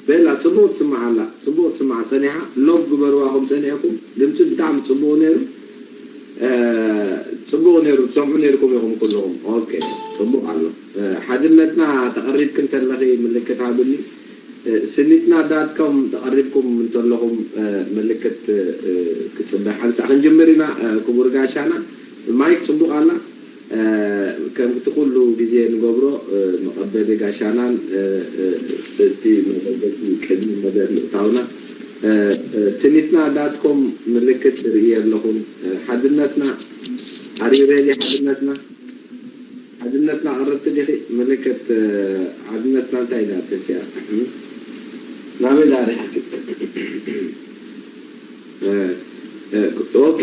ቤላ፣ ጽቡቕ ትስማዕ ኣላ፣ ጽቡቕ ትስማዕ ጸኒሓ። ሎብ ግበርዋ ከም ጸኒሕኩም፣ ድምጺ ብጣዕሚ ጽቡቕ ነይሩ። እ፣ ጽቡቕ ነይሩ፣ ትሰምዑ ነይርኩም ኢኹም ኩልኹም። ኦኬ፣ ጽቡቕ ኣሎ። እ፣ ሓድነትና ተቐሪብክ እንተለኺ ምልክት ሃብኒ። እ፣ ስኒትና ዳት ኮም ተቐሪብኩም እንተለኹም፣ እ፣ ምልክት፣ እ፣ ክጽበ። ሓንሳእ ክንጅምር ኢና፣ እ፣ ክቡር ጋሻና። ማይክ ጽቡቕ ኣላ። እ፣ ከምቲ ኩሉ ግዜ ንገብሮ፣ እ፣ መቐበሊ ጋሻናን፣ እ፣ እ፣ እቲ መቐበሊ ቅድሚ መደብ ምእታውና፣ እ፣ እ፣ ስኒትና ዳት ኮም ምልክት ርኢ ኣለኹም። እ፣ ሓድነትና፣ are you ready? ሓድነትና፣ ሓድነትና ቀረብቲ ዲኺ? ምልክት፣ እ፣ ሓድነትና እንታይ ኢላ ተሲኣ? ናበይ ዳሪሓ? እ፣ እ፣ ኦኬ።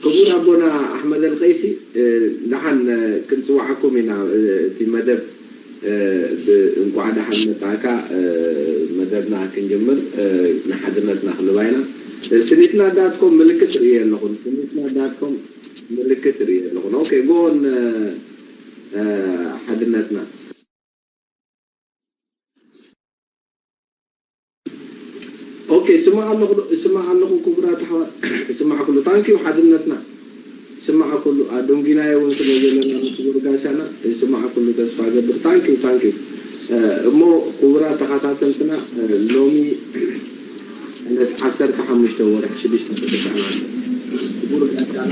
ክቡር ኣቦና ኣሕመድ ኣልቀይሲ፣ እ፣ ደሓን፣ እ፣ ክንጽውዓኩም ኢና። እ፣ እቲ መደብ፣ እ፣ ብ-፣ እንቋዕ ደሓን መጻእካ፣ እ፣ መደብና ክንጅምር፣ እ፣ ንሓድነትና ክልባ ኢና። እ፣ ስኒትና ዳት ኮም ምልክት ርእየ ኣለኹን። ስኒትና ዳት ኮም ምልክት ርእየ ኣለኹን። ኦኬ፣ ጎን፣ እ፣ እ፣ ሓድነትና። ኦኬ፣ ይስማዕ ኣለኹ ዶ? ይስማዕ ኣለኹ ክቡራት ኣሕዋት፣ ይስማዕ ኩሉ። ታንኪዩ ሓድነትና፣ ይስማዕ ኩሉ። ኣደንጊናዮ እውን ስለ ዘለና ንክቡር ጋሻና፣ ይስማዕ ኩሉ ተስፋ ገብር። ታንኪዩ፣ ታንኪዩ። እ፣ እሞ ክቡራት ተኸታተልትና፣ እ፣ ሎሚ ዕለት ዓሰርተ ሓሙሽተ ወርሒ ሽዱሽተ ክልተ ዓመት ክቡር ጋሻና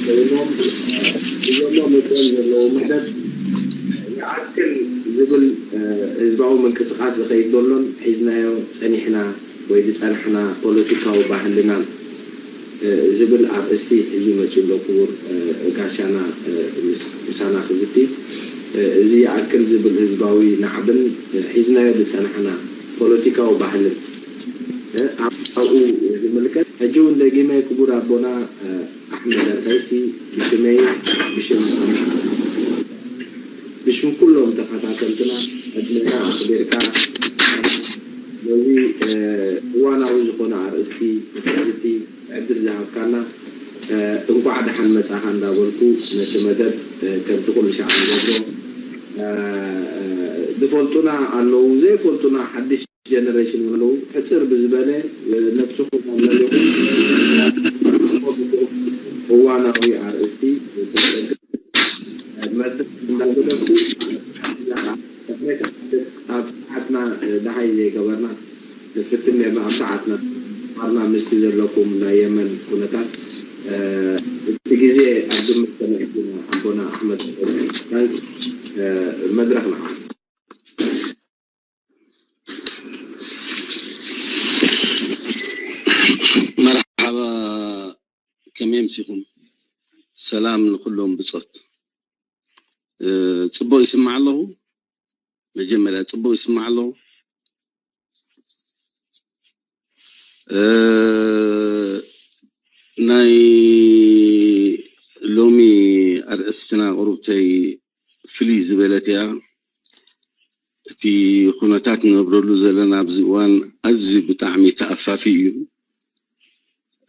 ኮይኖም ሒዞሞ መፅኦም ዘለዉ መደብ ይኣክል ዝብል፣ እ፣ ህዝባዊ ምንቅስቃስ ዝኸይድ ዘሎን ሒዝናዮ ጸኒሕና ወይ ዝጸናሕና ፖለቲካዊ ባህልናን፣ እ፣ ዝብል ኣርእስቲ ሒዙ መጺኡ ኣሎ ክቡር፣ እ፣ ጋሻና፣ እ፣ ምስ-፣ ምሳና ክዝቲ። እ፣ እዚ ይኣክል ዝብል ህዝባዊ ናዕብን፣ እ፣ ሒዝናዮ ዝጸናሕና ፖለቲካዊ ባህልን፣ እ፣ ኣብኡ ዝምልከት። ሕጂ እውን ደጊመ ክቡር ኣቦና፣ እ፣ ኣሕመድ ኣልቀይሲ ብሽመይ ብሽም ብሽም ኩሎም ተኸታተልትና ዕድመና ኣኽቢርካ ነዚ፣ እ፣ እዋናዊ ዝኾነ ኣርእስቲ ንክንዝቲ ዕድል ዝሃብካና፣ እ፣ እንቋዕ ደሓን መጻኻ እንዳበልኩ ነቲ መደብ፣ እ፣ ከምቲ ኩሉ ሻዕ ንገብሮ፣ እ፣ እ፣ ዝፈልጡና ኣለዉ፣ ዘይፈልጡና ሓድሽ ጀነሬሽን ኣለዉ። ሕጽር ብዝበለ፣ እ፣ ነብስኹም ኣመሊኹም እዋናዊ ኣርእስቲ መድረኽ እንዳገደፍኩ ኣብ ሰዓትና፣ እ፣ ደሃይ ዘይገበርና ንፍትን ኔርና። ኣብ ሰዓትና ማርና ምስቲ ዘለኩም ናይ የመን ኩነታት፣ እ፣ እቲ ግዜ ኣብ ግምት ከነእቱ ኢና። ኣቦና ኣሕመድ፣ እ፣ መድረኽ ንዓኻ። መርሓባ፣ ከመይ ኣምሲኹም? ሰላም ንኹሎም ብጾት። እ፣ ጽቡቕ ይስማዕ ኣለኹ? መጀመርያ ጽቡቕ ይስማዕ ኣለኹ? እ፣ ናይ ሎሚ ኣርእስትና ቁሩብተይ ፍልይ ዝበለት እያ። እቲ ኩነታት ንነብረሉ ዘለና ኣብዚ እዋን ኣዝዩ ብጣዕሚ ተኣፋፊ እዩ።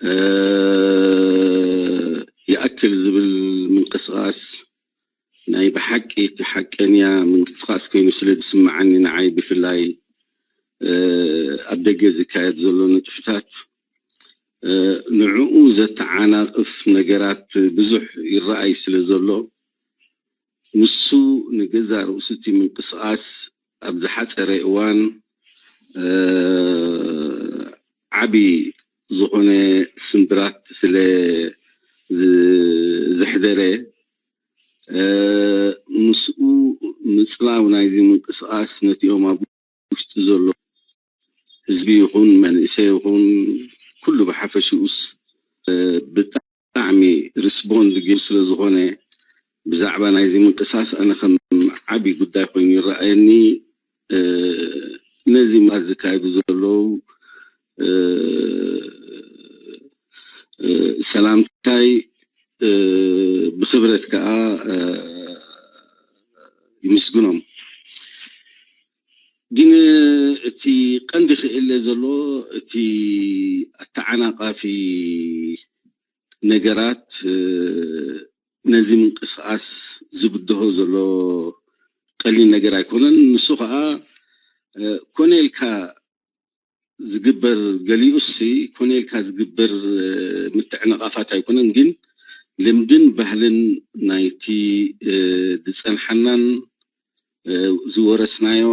እ፣ ይኣክል ዝብል ምንቅስቓስ ናይ ብሓቂ እቲ ሓቀኛ ምንቅስቓስ ኮይኑ ስለ ዝስምዓኒ፣ ንዓይ ብፍላይ፣ እ፣ ኣብ ደገ ዝካየድ ዘሎ ንጥፍታት፣ እ፣ ንዕኡ ዘተዓናቕፍ ነገራት ብዙሕ ይረኣይ ስለ ዘሎ፣ ንሱ ንገዛእ ርእሱ እቲ ምንቅስቓስ ኣብ ዝሓጸረ እዋን፣ እ፣ ዓቢ ዝኾነ ስምብራት ስለ ዝ-፣ ዘሕደረ፣ እ፣ ምስኡ ምጽላው ናይዚ ምንቅስቓስ ነቲኦም ኣብ ውሽጢ ዘሎ ህዝቢ ይኹን መንእሰይ ይኹን ኩሉ ብሓፈሽኡስ፣ እ፣ ብጣዕሚ ሪስፖንድ ገይሩ ስለ ዝኾነ፣ ብዛዕባ ናይዚ ምንቅስቓስ ኣነ ከም ዓቢ ጉዳይ ኮይኑ ይረኣየኒ። እ፣ ነዚ ምንቅስቓስ ዝካየዱ ዘለዉ፣ እ፣ እ፣ ሰላምታይ፣ እ፣ ብኽብረት ከኣ፣ እ፣ ይምስግኖም። ግን እቲ ቀንዲ ክእለ ዘሎ እቲ ኣተዓናቃፊ ነገራት፣ እ፣ ነዚ ምንቅስቃስ ዝብድሆ ዘሎ ቀሊል ነገር ኣይኮነን። ንሱ ከዓ ኮነ ኢልካ ዝግበር፣ ገሊኡሲ ኮነ ኢልካ ዝግበር ምትዕንቓፋት ኣይኮነን፣ ግን ልምድን ባህልን ናይቲ ዝፀንሓናን ዝወረስናዮ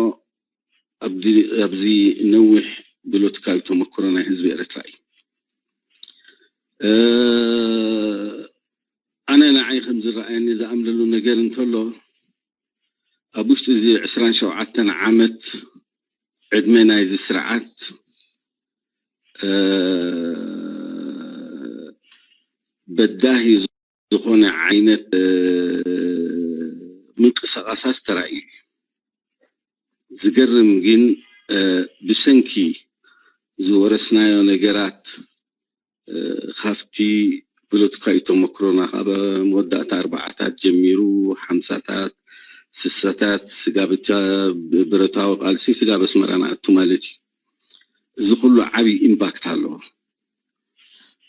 ኣብዚ ነዊሕ ብሎትካዊ ተመክሮ ናይ ህዝቢ ኤረትራ እዩ። ኣነ ንዓይ ከም ዝረኣየኒ ዝኣምነሉ ነገር እንተሎ፣ ኣብ ውሽጢ እዚ ዕስራን ሸውዓተን ዓመት ዕድመ ናይዚ ስርዓት በዳሂ ዝኾነ ዓይነት ምንቅስቓሳት ተራእዩ እዩ። ዝገርም ግን ብሰንኪ ዝወረስናዮ ነገራት ካብቲ ፖለቲካዊ ተመክሮና ካብ መወዳእታ ኣርባዓታት ጀሚሩ ሓምሳታት፣ ስሳታት ስጋብ እቲ ብረታዊ ቃልሲ ስጋብ ኣስመራ ንኣቱ ማለት እዩ። እዚ ኩሉ ዓብዪ ኢምፓክት ኣለዎ።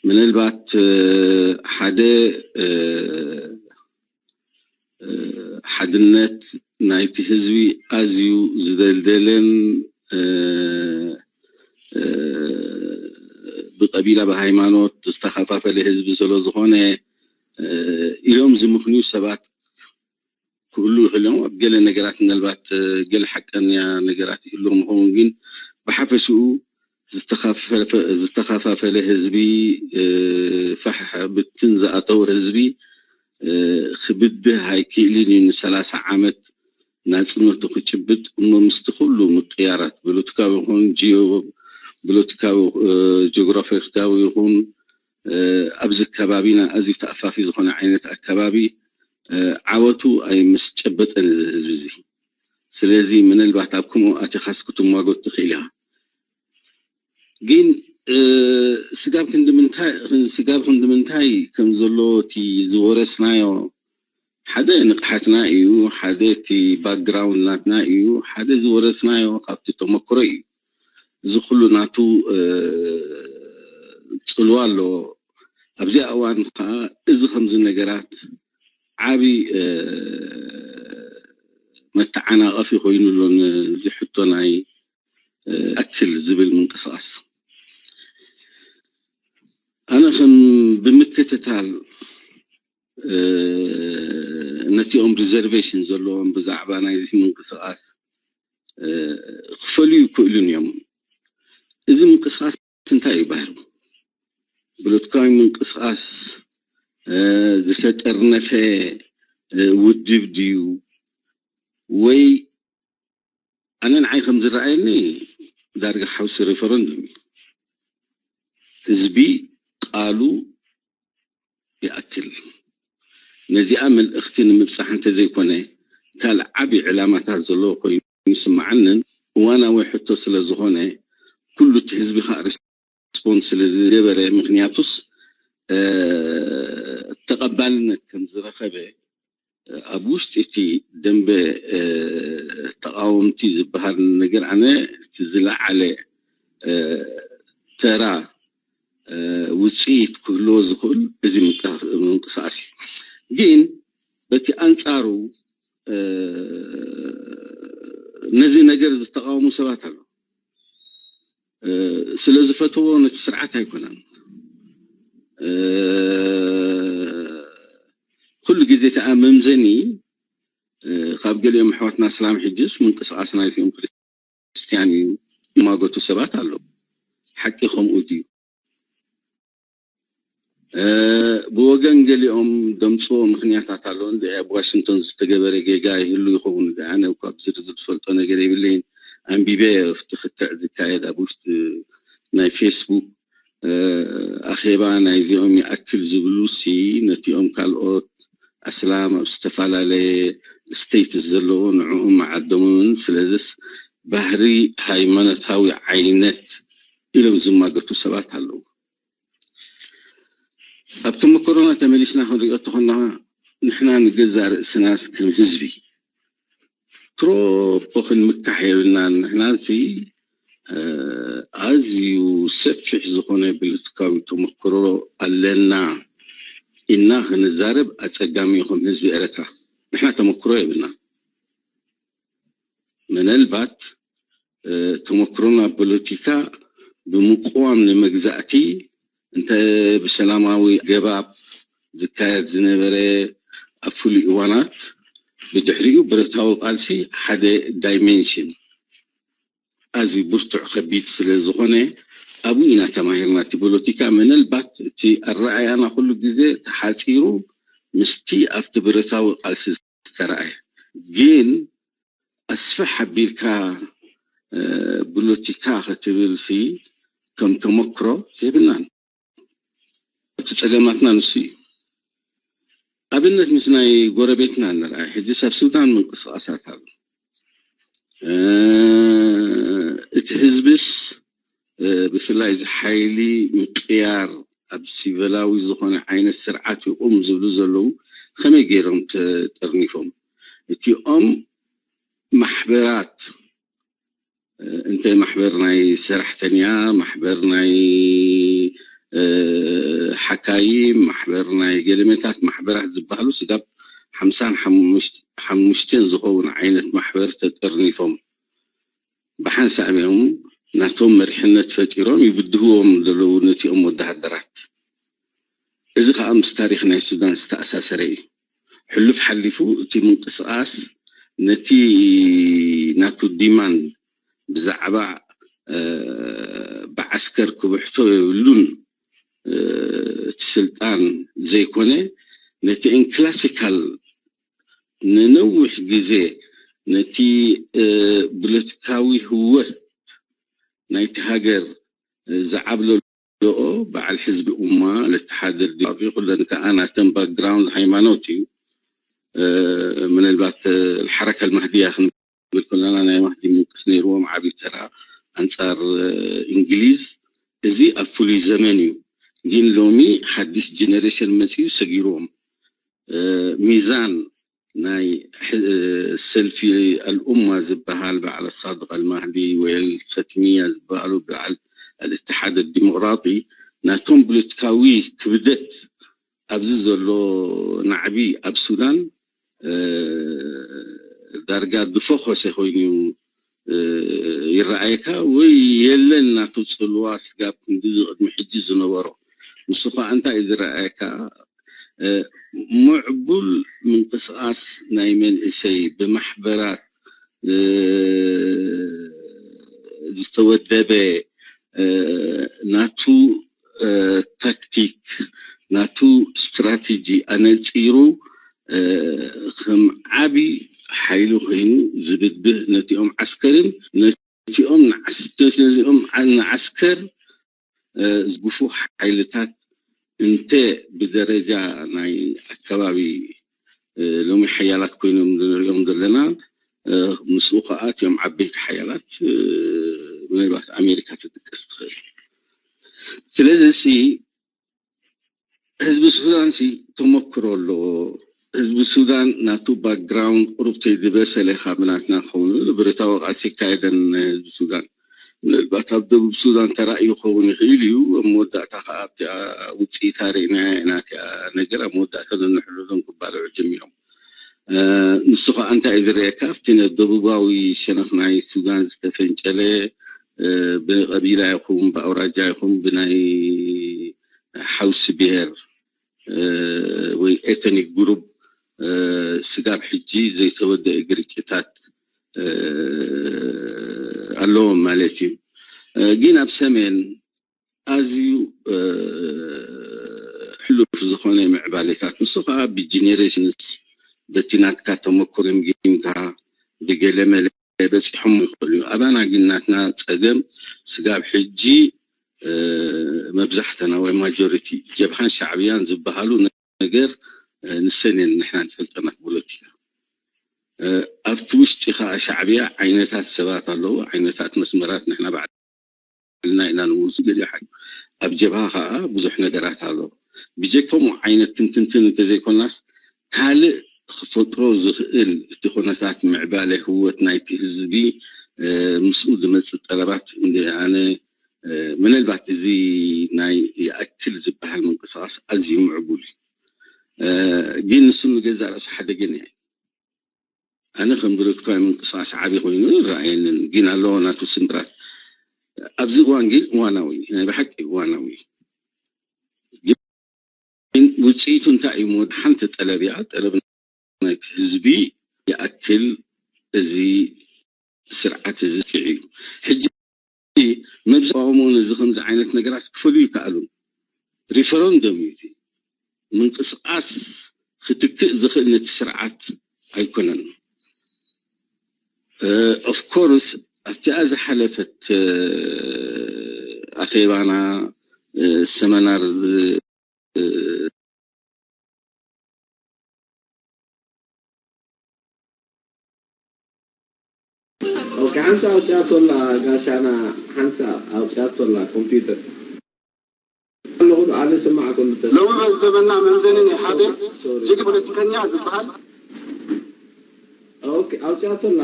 ምናልባት ሓደ ሓድነት ናይቲ ህዝቢ ኣዝዩ ዝደልደለን ብቀቢላ ብሃይማኖት ዝተኸፋፈለ ህዝቢ ስለ ዝኾነ ኢሎም ዝምኽንዩ ሰባት ክህሉ ይኽእል እዮም። ኣብ ገለ ነገራት ምናልባት ገለ ሓቀኛ ነገራት ይህሉ ምኸውን፣ ግን ብሓፈሽኡ ዝተኸፋፈለ ህዝቢ ፋሕ ብትን ዝኣተወ ህዝቢ ክብድህ ኣይክእልን እዩ። ንሰላሳ ዓመት ናፅነቱ ክጭብጥ እሞ ምስቲ ኩሉ ምቅያራት ፖለቲካዊ ይኹን ጂኦ ፖለቲካዊ ጂኦግራፊካዊ ይኹን ኣብዚ ከባቢና ኣዝዩ ተኣፋፊ ዝኾነ ዓይነት ኣከባቢ ዓወቱ ኣይምስጨበጠን እዚ ህዝቢ እዚ። ስለዚ ምናልባት ኣብ ከምኡ ኣቲኻስ ክትሟጎት ትኽእል ኢኻ። ግን ስጋብ ክንዲ ምንታይ ስጋብ ክንዲ ምንታይ ከም ዘሎ እቲ ዝወረስናዮ ሓደ ንቕሓትና እዩ፣ ሓደ እቲ ባክግራውንድ ናትና እዩ፣ ሓደ ዝወረስናዮ ካብቲ ተመክሮ እዩ። እዚ ኩሉ ናቱ ጽልዋ ኣለዎ። ኣብዚኣ እዋን ከዓ እዚ ከምዚ ነገራት ዓብዪ መተዓናቐፊ ኮይኑ ኣሎ። ነዚ ሕቶ ናይ ኣክል ዝብል ምንቅስቃስ ኣነ ከም ብምክትታል ነቲኦም ሪዘርቬሽን ዘለዎም ብዛዕባ ናይዚ ምንቅስቃስ ክፈልዩ ይክእሉን እዮም። እዚ ምንቅስቃስ እንታይ እዩ ባህሩ? ፖለቲካዊ ምንቅስቃስ ዝተጠርነፈ ውድብ ድዩ ወይ ኣነ ንዓይ ከም ዝረኣየኒ ዳርጋ ሓውሲ ሬፈረንዱም እዩ። ህዝቢ ቃሉ ይኣክል። ነዚኣ መልእኽቲ ንምብፃሕ እንተዘይኮነ ካልእ ዓብዪ ዕላማታት ዘለዎ ኮይኑ ይስምዓንን እዋናዊ ሕቶ ስለ ዝኾነ ኩሉ እቲ ህዝቢ ከዓ ሪስፖንድ ስለ ዝገበረ ምክንያቱስ ተቐባልነት ከም ዝረኸበ ኣብ ውሽጢ እቲ ደንበ ተቃወምቲ ዝበሃል ነገር ኣነ እቲ ዝለዓለ ተራ ውፅኢት ክህልዎ ዝኽእል እዚ ምንቅስቃስ እዩ። ግን በቲ ኣንፃሩ ነዚ ነገር ዝተቃወሙ ሰባት ኣለዉ። ስለ ዝፈትዎ ነቲ ስርዓት ኣይኮነን። ኩሉ ግዜ ከዓ መምዘኒ ካብ ገሊኦም ኣሕዋትና እስላም ሕጅስ ምንቅስቃስ ናይዚኦም ክርስትያን እዩ ይማገቱ ሰባት ኣለዉ። ሓቂ ከምኡ ድዩ? ብወገን ገሊኦም ደምፅዎ ምክንያታት ኣሎ። እንደ ኣብ ዋሽንግቶን ዝተገበረ ጌጋ ይህሉ ይኸውን። እዚ ኣነ እኳ ብዝርዝር ዝፈልጦ ነገር የብለይን። ኣንቢበ ኣብቲ ክትዕ ዝካየድ ኣብ ውሽጢ ናይ ፌስቡክ ኣኼባ ናይዚኦም ይኣክል ዝብሉ ሲ ነቲኦም ካልኦት ኣስላም ኣብ ዝተፈላለየ ስቴትስ ዘለዉ ንዕኦም መዓደሞምን ስለዚስ ባህሪ ሃይማኖታዊ ዓይነት ኢሎም ዝማገቱ ሰባት ኣለዉ። ኣብ ተመክሮና ተመሊስና ክንሪኦ ተኾና ንሕና ንገዛእ ርእስናስ ከም ህዝቢ ትሮፖ ክንምካሕ የብልናን። ንሕና ሲ ኣዝዩ ሰፊሕ ዝኾነ ፖለቲካዊ ተመክሮ ኣለና ኢና ክንዛረብ ኣጸጋሚ እዩ። ከም ህዝቢ ኤረትራ ንሕና ተመክሮ የብልና። ምናልባት ተመክሮና ፖለቲካ ብምቅዋም ንመግዛእቲ እንተ ብሰላማዊ ኣገባብ ዝካየድ ዝነበረ ኣብ ፍሉይ እዋናት፣ ብድሕሪኡ ብረታዊ ቃልሲ ሓደ ዳይሜንሽን ኣዝዩ ብርቱዕ ከቢድ ስለ ዝኾነ ኣብኡ ኢና ተማሂርና። እቲ ፖለቲካ ምናልባት እቲ ኣረኣያና ኩሉ ግዜ ተሓፂሩ ምስቲ ኣብቲ ብረታዊ ቃልሲ ዝተረኣየ ግን ኣስፍሕ ኣቢልካ ፖለቲካ ክትብል ሲ ከም ተመክሮ የብልናን። እቲ ጸገማትና ንሱ እዩ። ኣብነት ምስ ናይ ጎረቤትና ንርኣይ። ሕጂ ሰብ ሱዳን ምንቅስቃሳት ኣሎ። እቲ ህዝብስ ብፍላይ እዚ ሓይሊ ምቅያር ኣብ ሲቪላዊ ዝኾነ ዓይነት ስርዓት ይቁም ዝብሉ ዘለዉ ከመይ ገይሮም ተጠርኒፎም? እቲኦም ማሕበራት እንተ ማሕበር ናይ ሰራሕተኛ፣ ማሕበር ናይ ሓካይም፣ ማሕበር ናይ ገለመታት ማሕበራት ዝበሃሉ ስጋብ ሓምሳን ሓሙሽተን ዝኸውን ዓይነት ማሕበር ተጠርኒፎም ብሓንሳብ እዮም ናቶም መሪሕነት ፈጢሮም ይብድህዎም ዘለዉ ነቲኦም ወዳሃደራት። እዚ ከዓ ምስ ታሪክ ናይ ሱዳን ዝተኣሳሰረ እዩ። ሕሉፍ ሓሊፉ እቲ ምንቅስቃስ ነቲ ናቱ ዲማንድ ብዛዕባ ብዓስከር ክብሕቶ የብሉን እቲ ስልጣን ዘይኮነ ነቲ ክላሲካል ንነዊሕ ግዜ ነቲ ፖለቲካዊ ህወት ናይቲ ሃገር ዝዓብለልኦ በዓል ሕዝቢ ኡማ ለተሓድር ዲሞክራሲ ኩለን ከዓ ናተን ባክግራውንድ ሃይማኖት እዩ። ምናልባት ሓረካ ልማህድያ ክንብል ከለና ናይ ማህዲ ምንቅስ ነይርዎም ዓብዪ ተራ ኣንፃር እንግሊዝ። እዚ ኣብ ፍሉይ ዘመን እዩ። ግን ሎሚ ሓድሽ ጀነሬሽን መፂኡ ሰጊርዎም ሚዛን ናይ ሰልፊ ኣልኡማ ዝበሃል በዓል ኣሳድቅ ኣልማህዲ ወይ ኣልከትሚያ ዝበሃሉ በዓል ኣልእትሓድ ዲሞቅራጢ ናቶም ፖለቲካዊ ክብደት ኣብዚ ዘሎ ናዕቢ ኣብ ሱዳን ዳርጋ ዝፈኾሰ ኮይኑ ይረኣየካ ወይ የለን ናቱ ፅልዋ ስጋብ ክንድዚ ቅድሚ ሕጂ ዝነበሮ ንሱ ከዓ እንታይ እዩ ዝረኣየካ ምዕቡል ምንቅስቃስ ናይ መንእሰይ ብማሕበራት ዝተወደበ ናቱ ታክቲክ ናቱ ስትራቴጂ ኣነፂሩ ከም ዓቢ ሓይሊ ኮይኑ ዝብድህ ነቲኦም ዓስከርን ነቲኦም ንዓስከር ዝግፉ ሓይልታት እንተ ብደረጃ ናይ ኣከባቢ ሎሚ ሓያላት ኮይኖም ንሪኦም ዘለና ምስኡ ከዓ እቲኦም ዓበይቲ ሓያላት ምናልባት ኣሜሪካ ትጥቀስ ትኽእል። ስለዚ ሲ ህዝቢ ሱዳን ሲ ተመክሮ ኣለዎ። ህዝቢ ሱዳን ናቱ ባክግራውንድ ቁሩብ ተይዝበሰለ ካብ ናትና ክኸውን ብረታዊ ቃልሲ ይካየደን ህዝቢ ሱዳን ምናልባት ኣብ ደቡብ ሱዳን ተራእዩ ክኸውን ይኽእል እዩ። ኣብ መወዳእታ ከዓ ኣብቲ ውፅኢታ ርኢናያ ኢና እቲኣ ነገር ኣብ መወዳእታ ነንሕድሕዶም ክባልዑ ጀሚሮም። ንሱ ከዓ እንታይ እዩ ዝረእየካ ኣብቲ ደቡባዊ ሸነኽ ናይ ሱዳን ዝተፈንጨለ ብቀቢላ ይኹን ብኣውራጃ ይኹን ብናይ ሓውሲ ብሄር ወይ ኤትኒክ ግሩፕ ስጋብ ሕጂ ዘይተወደአ ግርጭታት ኣለዎም ማለት እዩ። ግን ኣብ ሰሜን ኣዝዩ ሕሉፍ ዝኾነ ምዕባሌታት ንሱ ከዓ ብጀኔሬሽንስ በቲ ናትካ ተመክሮ ገምጊምካ ብገለመለ በፂሖም ይኽእሉ እዩ። ኣባና ግን ናትና ፀገም ስጋብ ሕጂ መብዛሕተና ወይ ማጆሪቲ ጀብሃን ሻዕብያን ዝበሃሉ ነገር ንሰን እየን ንሕና ንፈልጠና ፖለቲካ ኣብቲ ውሽጢ ከዓ ሻዕብያ ዓይነታት ሰባት ኣለዉ ዓይነታት መስመራት ንሕና ባዕልና ኢና ንውፁ ገሊኡ ሓ ኣብ ጀብሃ ከዓ ብዙሕ ነገራት ኣሎ ብጀከምኡ ዓይነት ትንትንትን እንተዘይኮናስ ካልእ ክፈጥሮ ዝኽእል እቲ ኩነታት ምዕባለ ህወት ናይቲ ህዝቢ ምስኡ ዝመፅእ ጠለባት ኣነ ምናልባት እዚ ናይ ይኣክል ዝበሃል ምንቅስቃስ ኣዝዩ ምዕቡል እዩ ግን ንሱ ንገዛእ ርእሱ ሓደገን እየ ኣነ ከም ብረትኳ ምንቅስቃስ ዓቢ ኮይኑ ይረኣየንን፣ ግን ኣለዎ ናቱ ስምብራት። ኣብዚ እዋን ግን እዋናዊ፣ ናይ ብሓቂ እዋናዊ። ግን ውጽኢቱ እንታይ እዩ? መወዳሓን ተጠለብ እያ። ጠለብ ናይቲ ህዝቢ ይኣክል፣ እዚ ስርዓት እዚ ጥዕ እዩ። ሕጂ መብዛሕትኦም ነዚ ከምዚ ዓይነት ነገራት ክፈልዩ ይከኣሉ። ሪፈረንደም እዩ እቲ። ምንቅስቃስ ክትክእ ዝኽእል ነቲ ስርዓት ኣይኮነን። ኦፍኮርስ ኣብቲኣ ዝሓለፈት ኣኼባና ሰመናር ኦኬ ሓንሳ ኣውፅኣቶላ ጋሻና ሓንሳ ኣውፅኣቶላ ኮምፒውተር ኣለኹ ኣነ ስማዕ ኩሉ ሎሚ በዚ ዘመንና መምዘኒ ናይ ሓደ ጅግ ፖለቲከኛ ዝበሃል ኦኬ ኣውፅኣቶላ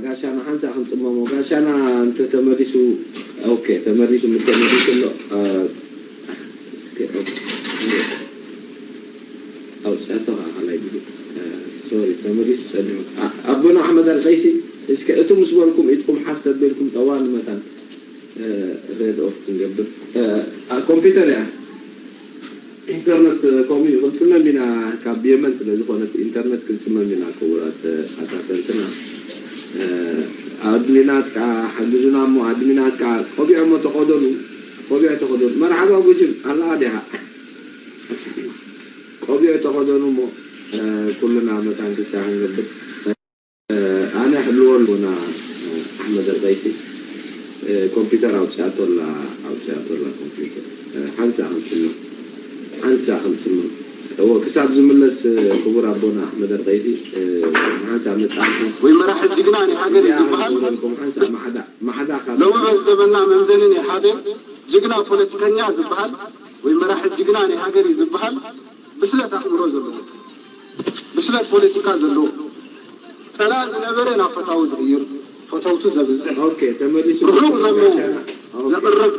ጋሻና ሓንሳ ክንፅመሞ ጋሻና እንተተመሊሱ ኦኬ ተመሊሱ ምተመሊሱ ኣሎ እስከ ኣውፅኣቶ ከዓ ካልኣይ ግዜ ሶሪ ተመሊሱ ፀኒሑ ኣቦና ኣሕመድ ኣልቀይሲ እስከ እቱ ምስ በልኩም ኢድኩም ሓፍ ተቢልኩም ጠዋል መታን ሬድ ኦፍ ክንገብር ኮምፒውተር እያ ኢንተርነት ከምኡ እዩ ክንፅመም ኢና ካብ የመን ስለ ዝኾነት ኢንተርነት ክንፅመም ኢና ክቡራት ኣታተንትና ኣድሚናት ከዓ ሓግዙና እሞ ኣድሚናት ከዓ ቆቢዖ እሞ ተኸደኑ ቆቢዖ ተኸደኑ መርሓባ ጉጅም ኣለኣ ዲኻ ቆቢዖ ተኸደኑ እሞ ኩልና መታን ክስታ ክንገብር ኣነ ሕልዎ ኣሉና ኣሕመድ ኣልቀይሲ ኮምፒውተር ኣውፅኣቶላ ኣውፅኣቶላ ኮምፒውተር ሓንሳ ክንፅምም ሓንሳ ክንፅምም እዎ ክሳብ ዝምለስ ክቡር ኣቦና ኣሕመድ ኣልቀይሲ ሓንሳ መፅኣልኩም ወይ መራሒ ጅግና ናይ ሃገር እዩ ዝበሃል ሓንሳ ማዕዳ ማዕዳ ካብ ሎሚ በዚ ዘመንና መምዘኒ ናይ ሓደ ጅግና ፖለቲከኛ ዝበሃል ወይ መራሒ ጅግና ናይ ሃገር እዩ ዝበሃል ብስለት ኣእምሮ ዘለዎ ብስለት ፖለቲካ ዘለዎ ፀላኢ ዝነበረ ናብ ፈታዊ ዝቕይር ፈተውቱ ዘብዝሕ ኦኬ ተመሊሱ ርሑቕ ዘለዉ ዘቕርብ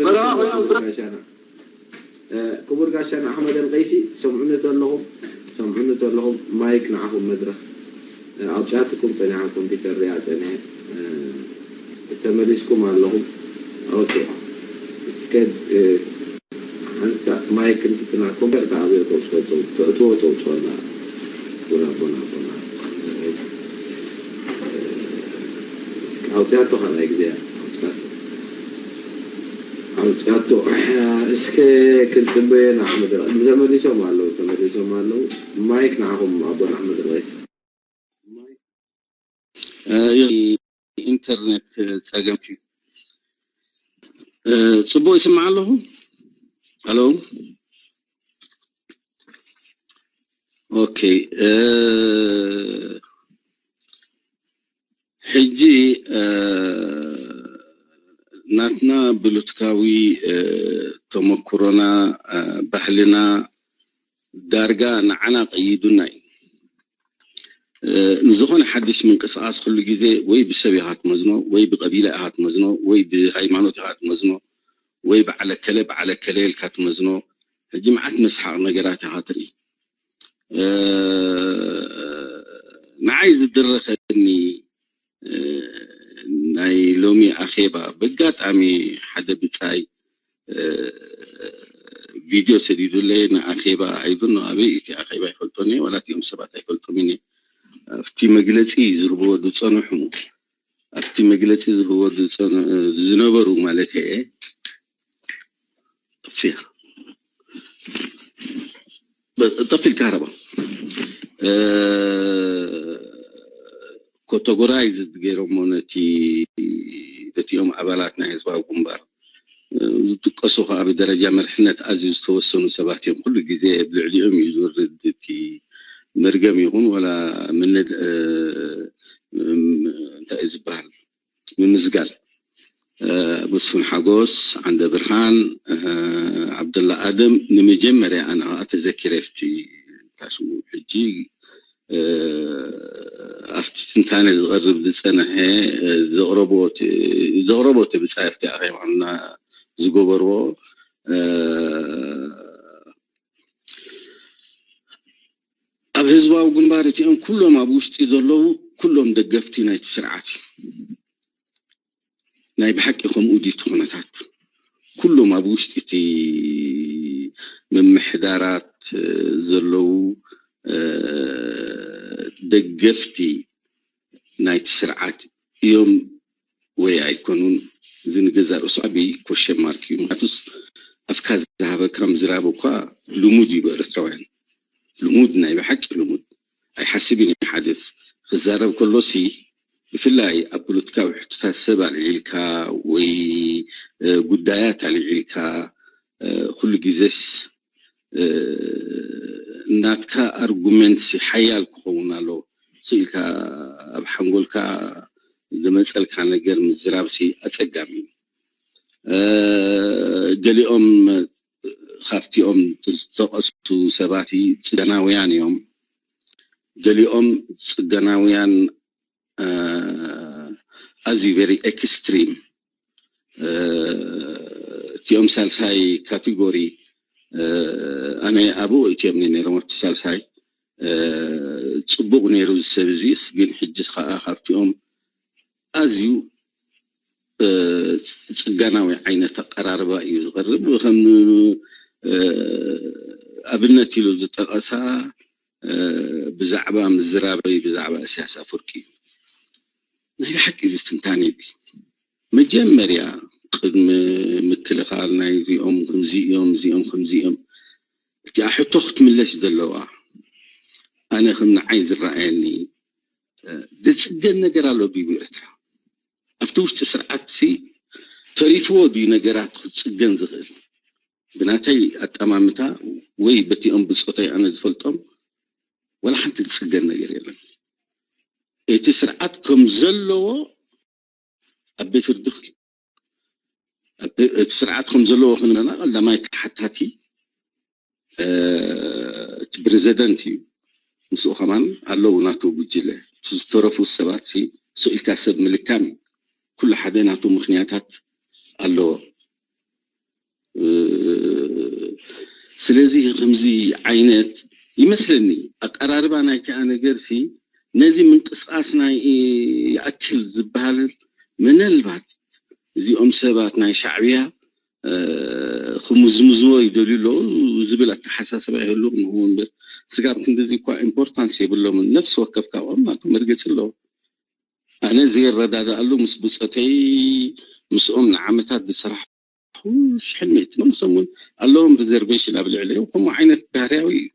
በረኻ ኮይኖም ብረት ጋሻና ክቡር ጋሻና ኣሕመድ ኣልቀይሲ ሰምዑኒ ተለኹም ሰምዑኒ ተለኹም ማይክ ንዓኹም መድረኽ ኣውፅኣትኩም ፀኒሓ ኮምፒውተር ሪኣ ፀኒሐ ተመሊስኩም ኣለኹም ኦኬ እስከ ሓንሳ ማይክ እንትትናኩም ከ ኣበዮ ተውፅኦ ተውፅኦ ተውፅኦ ኣላ ቡና ቡና ቡና ኣውፅኣቶ ካልኣይ ግዜ ኣውፅኣቶ ኣውፅኣቶ እስከ ክንፅበዮ ንዓመደ ቅድሚ ተመሊሶም ኣለዉ ተመሊሶም ኣለዉ ማይክ ንዓኹም ኣቦና ኣሕመድ ርቀይስ ኢንተርኔት ፀገም እዩ። ፅቡቅ ይስማዕ ኣለኹ? ሄሎ ኦኬ። ሕጂ ናትና ብሉትካዊ ተመክሮና ባህልና ዳርጋ ንዓና ቀይዱና እዩ። ንዝኾነ ሓድሽ ምንቅስቃስ ኩሉ ግዜ ወይ ብሰብ ኢኻ ትመዝኖ ወይ ብቀቢላ ኢኻ ትመዝኖ ወይ ብሃይማኖት ኢኻ ትመዝኖ ወይ በዓለ ከለ በዓለ ከለ ኢልካ ትመዝኖ። ሕጂ መዓት መስሓቕ ነገራት ኢኻ ትርኢ። ንዓይ ዝድረኸኒ ናይ ሎሚ ኣኼባ ብጋጣሚ ሓደ ብጻይ ቪድዮ ሰዲዱለይ ንኣኼባ ኣይብኖ ኣበይ እቲ ኣኼባ ይፈልጦኒ ዋላ እቲኦም ሰባት ኣይፈልጦም እኒ ኣብቲ መግለፂ ዝህብዎ ዝፀንሑ ኣብቲ መግለፂ ዝህብዎ ዝነበሩ ማለት እየ ጠፊያ ጠፊል ካረባ ኮቶጎራይዝ ገይሮሞ ነቲ ነቲኦም ኣባላት ናይ ህዝባዊ ግንባር ዝጥቀሱ ከዓ ብደረጃ መርሕነት ኣዝዩ ዝተወሰኑ ሰባት እዮም። ኩሉ ግዜ ኣብ ልዕሊኦም እዩ ዝወርድ እቲ መርገም ይኹን ወላ ምንድ እንታይ እዩ ዝበሃል ምምዝጋል መስፍን ሓጎስ፣ ዓንደ ብርሃን፣ ዓብደላ ኣደም ንመጀመርያ ኣነ ከዓ ተዘኪረ ኣብቲ ታሽሙ ሕጂ ኣብቲ ትንታነ ዝቐርብ ዝፀንሐ ዘቕረቦ እቲ ብፃይ ኣብቲ ኣኼባና ዝገበርዎ ኣብ ህዝባዊ ግንባር እቲኦም ኩሎም ኣብ ውሽጢ ዘለዉ ኩሎም ደገፍቲ ናይቲ ስርዓት እዩ። ናይ ብሓቂ ከምኡ ድዩ እቲ ኩነታት? ኩሎም ኣብ ውሽጢ እቲ ምምሕዳራት ዘለዉ ደገፍቲ ናይቲ ስርዓት እዮም ወይ ኣይኮኑን? እዚ ንገዛእ ርእሱ ዓብዪ ኮሸን ማርክ እዩ። ምክንያቱስ ኣፍካ ዝሃበካ ምዝራብ እኳ ልሙድ እዩ ብኤርትራውያን። ልሙድ፣ ናይ ብሓቂ ልሙድ። ኣይሓስብን እዩ ሓደስ ክዛረብ ከሎሲ፣ ብፍላይ ኣብ ፖለቲካዊ ሕቶታት ሰብ ኣልዒልካ ወይ ጉዳያት ኣልዒልካ፣ ኩሉ ግዜስ ናትካ ኣርጉመንትሲ ሓያል ክኸውን ኣሎ። ስኢልካ ኣብ ሓንጎልካ ዝመፀልካ ነገር ምዝራብሲ ኣፀጋሚ እዩ። ገሊኦም ካብቲኦም ዝተቐሱ ሰባት ጽገናውያን እዮም። ገሊኦም ጽገናውያን ኣዝዩ ቨሪ ኤክስትሪም፣ እቲኦም ሳልሳይ ካቴጎሪ። ኣነ ኣብኡ እቲኦም ነይሮም ኣብቲ ሳልሳይ። ጽቡቕ ነይሩ እዚ ሰብ እዚስ፣ ግን ሕጅስ ከኣ ካብቲኦም ኣዝዩ ጽገናዊ ዓይነት ኣቀራርባ እዩ ዝቐርብ። ከም ኣብነት ኢሉ ዝጠቐሳ ብዛዕባ ምዝራበይ ብዛዕባ እስያስ ኣፈወርቂ እዩ። ናይ ብሓቂ እዚ ትንታኔ እዩ። መጀመርያ ቅድሚ ምክልኻል ናይ እዚኦም ከምዚ እዮም፣ እዚኦም ከምዚ እዮም፣ እቲኣ ሕቶ ክትምለስ ዘለዋ፣ ኣነ ከም ንዓይ ዝረኣየኒ፣ ዝጽገን ነገር ኣሎ ድዩ ብኤርትራ? ኣብቲ ውሽጢ ስርዓትሲ ተሪፍዎ ድዩ ነገራት ክጽገን ዝኽእል? ብናተይ ኣጠማምታ ወይ በቲኦም ብጾተይ ኣነ ዝፈልጦም፣ ወላ ሓንቲ ዝጽገን ነገር የለን። እቲ ስርዓት ከም ዘለዎ ኣብ ቤት ፍርዲ፣ እቲ ስርዓት ከም ዘለዎ ክንብለና፣ ቀዳማይ ተሓታቲ እቲ ፕረዚደንት እዩ። ምስኡ ከማን ኣለዉ ናቱ ጉጅለ። እቲ ዝተረፉ ሰባት ሲ ስኢልካ ሰብ ምልካም እዩ። ኩሉ ሓደ ናቱ ምኽንያታት ኣለዎ። ስለዚ ከምዚ ዓይነት ይመስለኒ ኣቀራርባ ናይቲኣ ነገር ሲ፣ ነዚ ምንቅስቃስ ናይ ይኣክል ዝበሃል፣ ምናልባት እዚኦም ሰባት ናይ ሻዕብያ ክምዝምዝዎ ይደልዩ ኣለዉ ዝብል ኣተሓሳስባ ይህሉ ምሆን እምበር፣ ስጋብ ክንድዚ እኳ ኢምፖርታንስ የብሎምን። ነፍሲ ወከፍ ካብኦም ናቱ መርገፂ ኣለዎ። ኣነ ዘይረዳድኣሉ ምስ ብፆተይ ምስኦም ንዓመታት ዝሰራሕ ሕልሜት መንሶም እውን ኣለዎም ሪዘርቬሽን ኣብ ልዕሊኡ ከምኡ ዓይነት ባህርያዊ እዩ።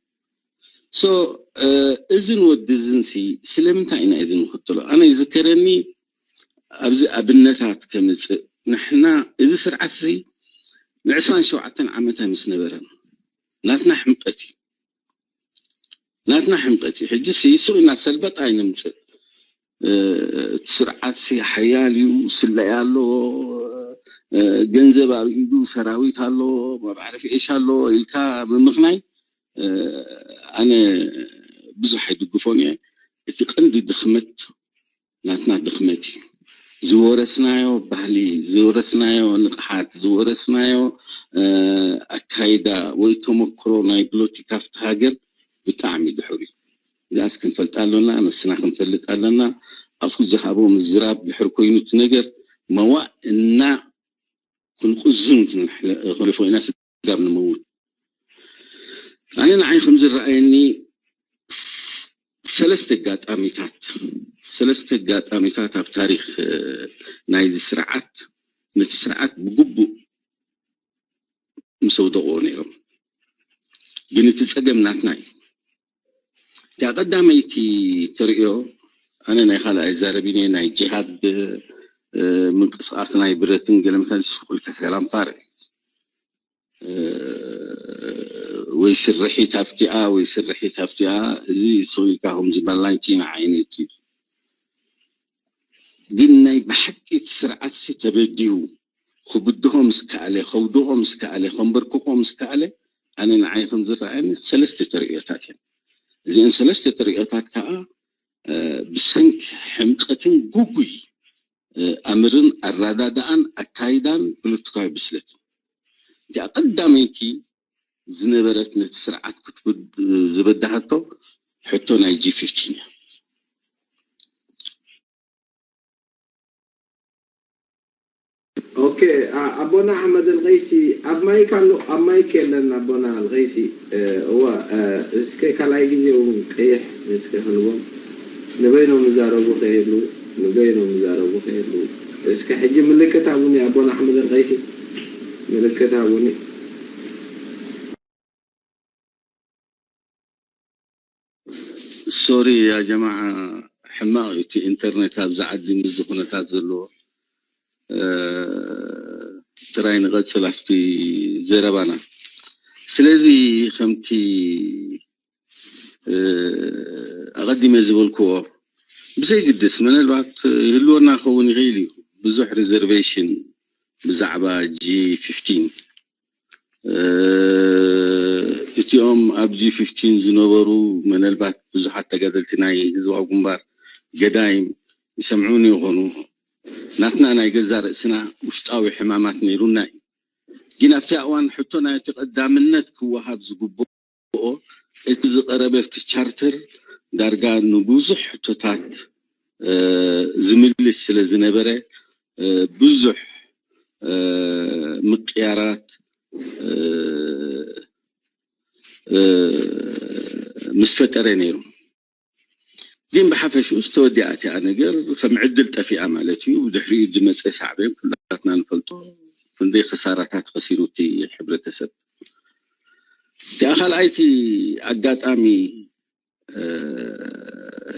ሶ እዝን ወዲ እዝን ሲ ስለምንታይ ኢና እዚ ንኽትሎ? ኣነ ይዝከረኒ ኣብዚ ኣብነታት ከምፅእ፣ ንሕና እዚ ስርዓት እዚ ንዕስራን ሸውዓተን ዓመት ምስ ነበረ ናትና ሕምቀት እዩ። ናትና ሕምቀት እዩ። ሕጂ ሲ ሱቕ ኢና ሰልበጥ ኣይነምፅእ። እቲ ስርዓት ሲ ሓያል እዩ፣ ስለያ ኣለዎ፣ ገንዘብ ኣብ ኢዱ፣ ሰራዊት ኣለዎ፣ መዕረፊ ዒሻ ኣለዎ ኢልካ ምምኽናይ ኣነ ብዙሕ ኣይድግፎን እየ። እቲ ቀንዲ ድኽመት ናትና ድኽመት እዩ። ዝወረስናዮ ባህሊ፣ ዝወረስናዮ ንቕሓት፣ ዝወረስናዮ ኣካይዳ ወይ ተመክሮ ናይ ፖለቲካ ኣብቲ ሃገር ብጣዕሚ ድሑር እዩ። እዚኣስ ክንፈልጣ ኣለና፣ ነብስና ክንፈልጥ ኣለና። ኣፉ ዝሃቦ ምዝራብ ድሕር ኮይኑ እቲ ነገር መዋእ እና ክንቁዝም ክንሕለፎ ኢና ስጋብ ንመውት። ኣነ ንዓይ ከም ዝረኣየኒ ሰለስተ ኣጋጣሚታት ሰለስተ ኣጋጣሚታት ኣብ ታሪክ ናይዚ ስርዓት ነቲ ስርዓት ብግቡእ ምስ ኣውደቕዎ ነይሮም። ግን እቲ ጸገም ናትና እዩ። እቲኣ ቀዳመይቲ ተርእዮ ኣነ ናይ ካልእ ኣይዛረብን እየ። ናይ ጂሃድ ምንቅስቃስ ናይ ብረትን ገለ መሳሊ ስፍቁልካ ሰላም ፋርስ ወይ ስርሒት ኣብቲኣ ወይ ስርሒት ኣብቲኣ እዚ ስቕ ኢልካ ከም ዝበላንቺ ንዓይነቲ ግን ናይ ብሓቂ እቲ ስርዓት ሲ ተበዲኡ ክብድሆ ምስ ከኣለ ከውድቖ ምስ ከኣለ ከንበርክኾ ምስ ከኣለ ኣነ ንዓይ ከም ዝረኣየኒ ሰለስተ ተርእዮታት እየን። እዚአን ሰለስተ ተርእዮታት ከዓ ብሰንኪ ሕምቀትን ጉጉይ ኣምርን ኣረዳድኣን ኣካይዳን ፖለቲካዊ ብስለትን እቲኣ ቀዳመይቲ ዝነበረት ነቲ ስርዓት ክትብድ ዝበዳሃቶ ሕቶ ናይ ጂ ፊፍቲን እያ። ኦኬ፣ ኣቦና ኣሕመድ ኣልቀይሲ ኣብ ማይክ ኣሎ። ኣብ ማይክ የለን ኣቦና ኣልቀይሲ። እዋ፣ እስከ ካልኣይ ግዜ እውን ቀይሕ እስከ ክንዎም። ንበይኖም ይዛረቡ ከይህሉ፣ ንበይኖም ይዛረቡ ከይህሉ። እስከ ሕጂ ምልክት ሃቡኒ ኣቦና ኣሕመድ ኣልቀይሲ፣ ምልክት ሃቡኒ። ሶሪ ያ ጀማዓ፣ ሕማቕ እዩ እቲ ኢንተርኔት ኣብዚ ዓዲ ምስዚ ኩነታት ዘለዎ። ጥራይ ንቐጽል ኣብቲ ዘረባና። ስለዚ ከምቲ ኣቐዲመ ዝበልክዎ፣ ብዘይግድስ፣ ምናልባት ይህልወና ክኸውን ይኽእል እዩ፣ ብዙሕ ሪዘርቬሽን ብዛዕባ ጂ ፊፍቲን። እቲኦም ኣብ ጂ ፊፍቲን ዝነበሩ፣ ምናልባት ብዙሓት ተጋደልቲ ናይ ህዝባዊ ግንባር፣ ገዳይም፣ ይሰምዑኒ ይኾኑ። ናትና ናይ ገዛ ርእስና ውሽጣዊ ሕማማት ነይሩና እዩ። ግን ኣብቲ እዋን ሕቶ ናይቲ ቀዳምነት ክወሃብ ዝግብኦ፣ እቲ ዝቐረበ ኣብቲ ቻርተር ዳርጋ ንብዙሕ ሕቶታት ዝምልስ ስለ ዝነበረ፣ ብዙሕ ምቅያራት ምስ ፈጠረ ነይሩ። ግን ብሓፈሽኡ ዝተወዲኣ እቲኣ ነገር ከም ዕድል ጠፊኣ ማለት እዩ። ብድሕሪኡ ዝመፀ ሳዕቤን ኩላትና ንፈልጦ፣ ክንደይ ክሳራታት ከሲሩ እቲ ሕብረተሰብ። እቲኣ ካልኣይቲ ኣጋጣሚ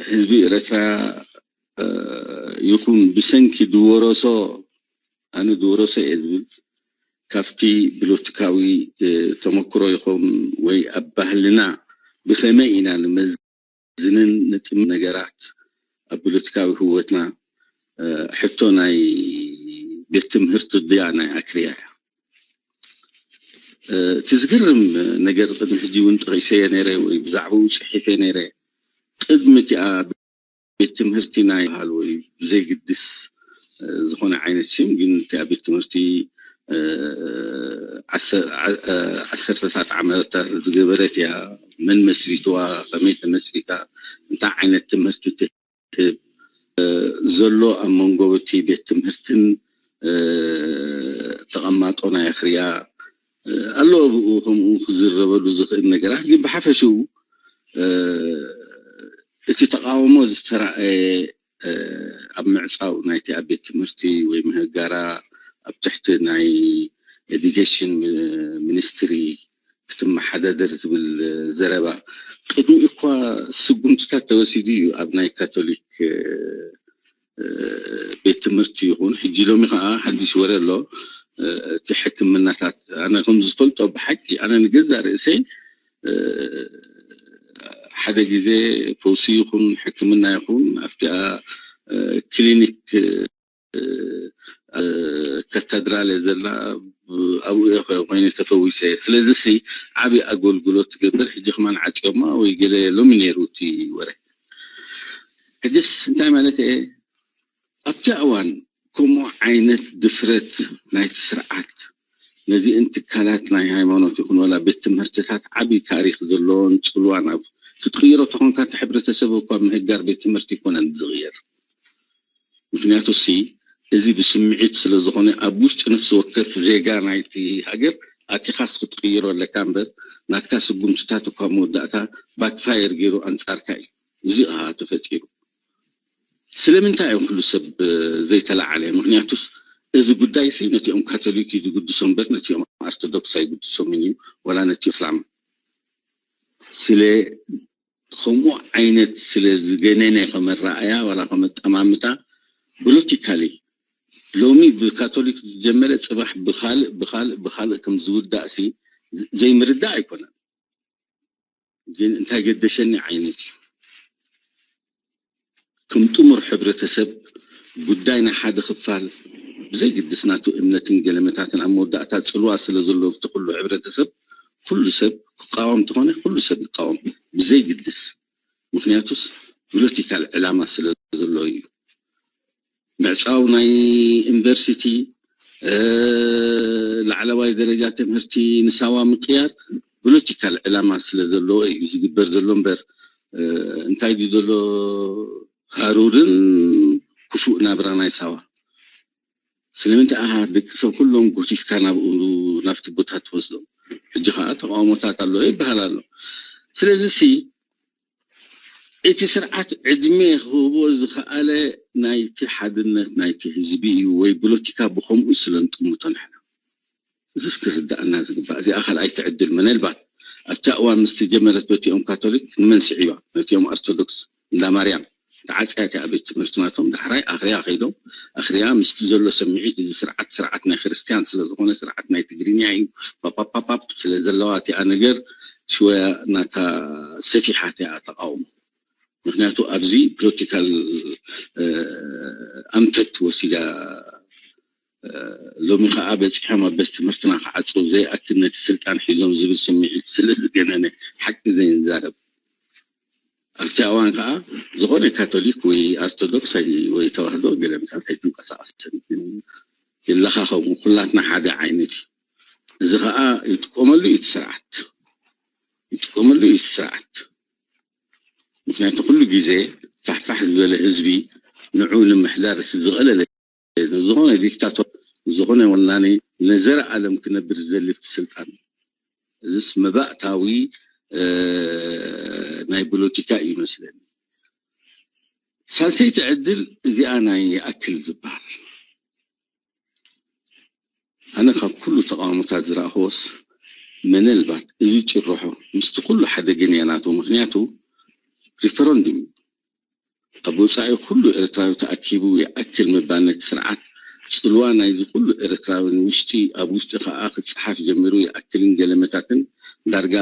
ህዝቢ ኤረትራ ይኹን ብሰንኪ ዝወረሶ፣ ኣነ ዝወረሶ እየ ዝብል፣ ካብቲ ብሎትካዊ ተመክሮ ይኹን ወይ ኣብ ባህልና ብኸመይ ኢና ንመዝንን ንጥም ነገራት ኣብ ብሎትካዊ ህይወትና ሕቶ ናይ ቤት ትምህርቲ ድያ ናይ ኣክርያ እያ። እቲ ዝገርም ነገር ቅድሚ ሕጂ እውን ጠቒሰዮ ነይረ ወይ ብዛዕባኡ ጽሒፈ ነይረ። ቅድሚ እቲኣ ቤት ትምህርቲ ናይ በሃል ወይ ብዘይግድስ ዝኾነ ዓይነት ሽም ግን እቲኣ ቤት ትምህርቲ ዓሰርተታት ዓመታት ዝገበረት እያ። መን መስሪትዋ፣ ከመይ ተመስሪታ፣ እንታይ ዓይነት ትምህርቲ ትህብ ዘሎ ኣብ መንጎ እቲ ቤት ትምህርትን ተቐማጦ ናይ ኣኽርያ ኣሎ። ኣብኡ ከምኡ ክዝረበሉ ዝኽእል ነገራት ግን ብሓፈሽኡ እቲ ተቃውሞ ዝተራእየ ኣብ ምዕፃው ናይቲ ኣብ ቤት ትምህርቲ ወይ ምህጋራ ኣብ ትሕቲ ናይ ኤዱኬሽን ሚኒስትሪ ክትመሓዳደር ዝብል ዘረባ ቅድሚኡ እኳ ስጉምትታት ተወሲዱ እዩ ኣብ ናይ ካቶሊክ ቤት ትምህርቲ ይኹን። ሕጂ ሎሚ ከዓ ሓድሽ ወረ ኣሎ። እቲ ሕክምናታት ኣነ ከም ዝፈልጦ ብሓቂ ኣነ ንገዛ ርእሰይ ሓደ ግዜ ፈውሲ ይኹን ሕክምና ይኹን ኣብቲኣ ክሊኒክ ካተድራል እየ ዘላ ኣብኡ እየ ኮይነ ተፈዊሰ። ስለዚ ሲ ዓብዪ ኣገልግሎት ትገብር ሕጂ ከማን ዓፅዮማ ወይ ገለ ሎሚ ነይሩ እቲ ወረ። ሕጅስ እንታይ ማለት እየ ኣብቲ እዋን ከምኡ ዓይነት ድፍረት ናይቲ ስርዓት ነዚአን ትካላት ናይ ሃይማኖት ይኹን ዋላ ቤት ትምህርትታት ዓብዪ ታሪክ ዘለዎን ፅልዋን ኣብ ክትቅይሮ ተኾንካ እቲ ሕብረተሰብ እኳ ምህጋር ቤት ትምህርቲ ይኮነን ዝቅየር። ምክንያቱ ሲ እዚ ብስምዒት ስለ ዝኾነ ኣብ ውሽጢ ነፍሲ ወከፍ ዜጋ ናይቲ ሃገር ኣቲኻስ ክትቅይሮ ኣለካ እምበር ናትካ ስጉምትታት እኳ መወዳእታ ባክፋየር ገይሩ ኣንጻርካ እዩ። እዚ ኸዓ ተፈጢሩ። ስለምንታይ እዩ ኩሉ ሰብ ዘይተላዓለ? ምክንያቱስ እዚ ጉዳይ ሲ ነቲኦም ካቶሊክ እዩ ዝግድሶም እምበር ነቲኦም ኣርቶዶክስ ኣይግድሶምን እዩ ወላ ነቲ እስላም። ስለ ከምኡ ዓይነት ስለ ዝገነነ ከም ኣረኣእያ ዋላ ከም ኣጠማምታ ፖለቲካሊ ሎሚ ብካቶሊክ ዝጀመረ ፅባሕ ብካልእ ብካልእ ብካልእ ከም ዝውዳእ ሲ ዘይምርዳእ ኣይኮነን። ግን እንታይ ገደሸኒ ዓይነት እዩ። ከም ጥሙር ሕብረተሰብ ጉዳይ ናይ ሓደ ክፋል ብዘይግድስ ናቱ እምነትን ገለመታትን ኣብ መወዳእታ ፅልዋ ስለ ዘለዎ ኣብቲ ኩሉ ሕብረተሰብ ኩሉ ሰብ ክቃወም ተኾነ ኩሉ ሰብ ይቃወም ብዘይግድስ። ምክንያቱስ ፖለቲካል ዕላማ ስለ ዘለዎ እዩ። ምዕፃው ናይ ዩኒቨርሲቲ ላዕለዋይ ደረጃ ትምህርቲ ንሳዋ ምቅያር ፖለቲካል ዕላማ ስለ ዘለዎ እዩ ዝግበር ዘሎ እምበር እንታይ ድዩ ዘሎ ሃሩርን ክፉእ ናብራ ናይ ሳዋ ስለምንታይ ኣኻ ደቂ ሰብ ኩሎም ጎቲትካ ናብኡ ናብቲ ቦታ ትወስዶም? ሕጂ ከዓ ተቃውሞታት ኣሎ ይበሃል ኣሎ። ስለዚ ሲ እቲ ስርዓት ዕድመ ክህቦ ዝኸኣለ ናይቲ ሓድነት ናይቲ ህዝቢ እዩ ወይ ፖለቲካ ብከምኡ ስለንጥምቶ ንሕና እዚስ ክርዳእና ዝግባእ እዚኣ ካልኣይቲ ዕድል መነልባት ኣብቲ እዋን ምስ ተጀመረት በቲኦም ካቶሊክ ንመን ስዒባ ነቲኦም ኣርቶዶክስ እንዳ ማርያም ተዓፅያ እቲኣ ቤት ትምህርቲ ናቶም ዳሕራይ ኣኽርያ ከይዶም ኣኽርያ ምስቲ ዘሎ ስምዒት እዚ ስርዓት ስርዓት ናይ ክርስትያን ስለዝኾነ ስርዓት ናይ ትግርኛ እዩ ፓፓፓፓፕ ስለ ዘለዋ እቲኣ ነገር ሽወያ ናታ ሰፊሓ እቲኣ ተቃውሞ ምክንያቱ ኣብዚ ፖለቲካል ኣንፈት ወሲዳ ሎሚ ከዓ በፂሖም ኣብ ቤት ትምህርትና ክዓፅው ዘይኣክል ነቲ ስልጣን ሒዞም ዝብል ስምዒት ስለ ዝገነነ ሓቂ ዘይንዛረብ ኣብቲ እዋን ከዓ ዝኾነ ካቶሊክ ወይ ኣርቶዶክስ ወይ ተዋህዶ ገለምታት ኣይትንቀሳቀስን ይለኻኸሙ ኩላትና ሓደ ዓይነት እዩ እዚ ከዓ ይጥቀመሉ እዩ ስርዓት ይጥቀመሉ እዩ ስርዓት ምክንያቱ ኩሉ ግዜ ፋሕፋሕ ዝበለ ህዝቢ ንዑ ንምሕዳር እቲ ዝቐለለ ዝኾነ ዲክታቶር ዝኾነ ወናኒ ንዘለኣለም ክነብር ዝደሊ ስልጣን እዚስ መባእታዊ ናይ ፖለቲካ እዩ ይመስለኒ ሳልሰይቲ ዕድል እዚኣ ናይ ይኣክል ዝበሃል ኣነ ካብ ኩሉ ተቃውሞታት ዝረኣኽዎስ መነልባት እዚ ጭርሖ ምስቲ ኩሉ ሓደገኛ ናቱ ምክንያቱ ሪፈረንዱም ኣብ ወፃኢ ኩሉ ኤርትራዊ ተኣኪቡ ይኣክል ምባል ነቲ ስርዓት ፅልዋ ናይዚ ኩሉ ኤርትራዊ ንውሽጢ ኣብ ውሽጢ ከዓ ክፀሓፍ ጀሚሩ ይኣክልን ገለመታትን ዳርጋ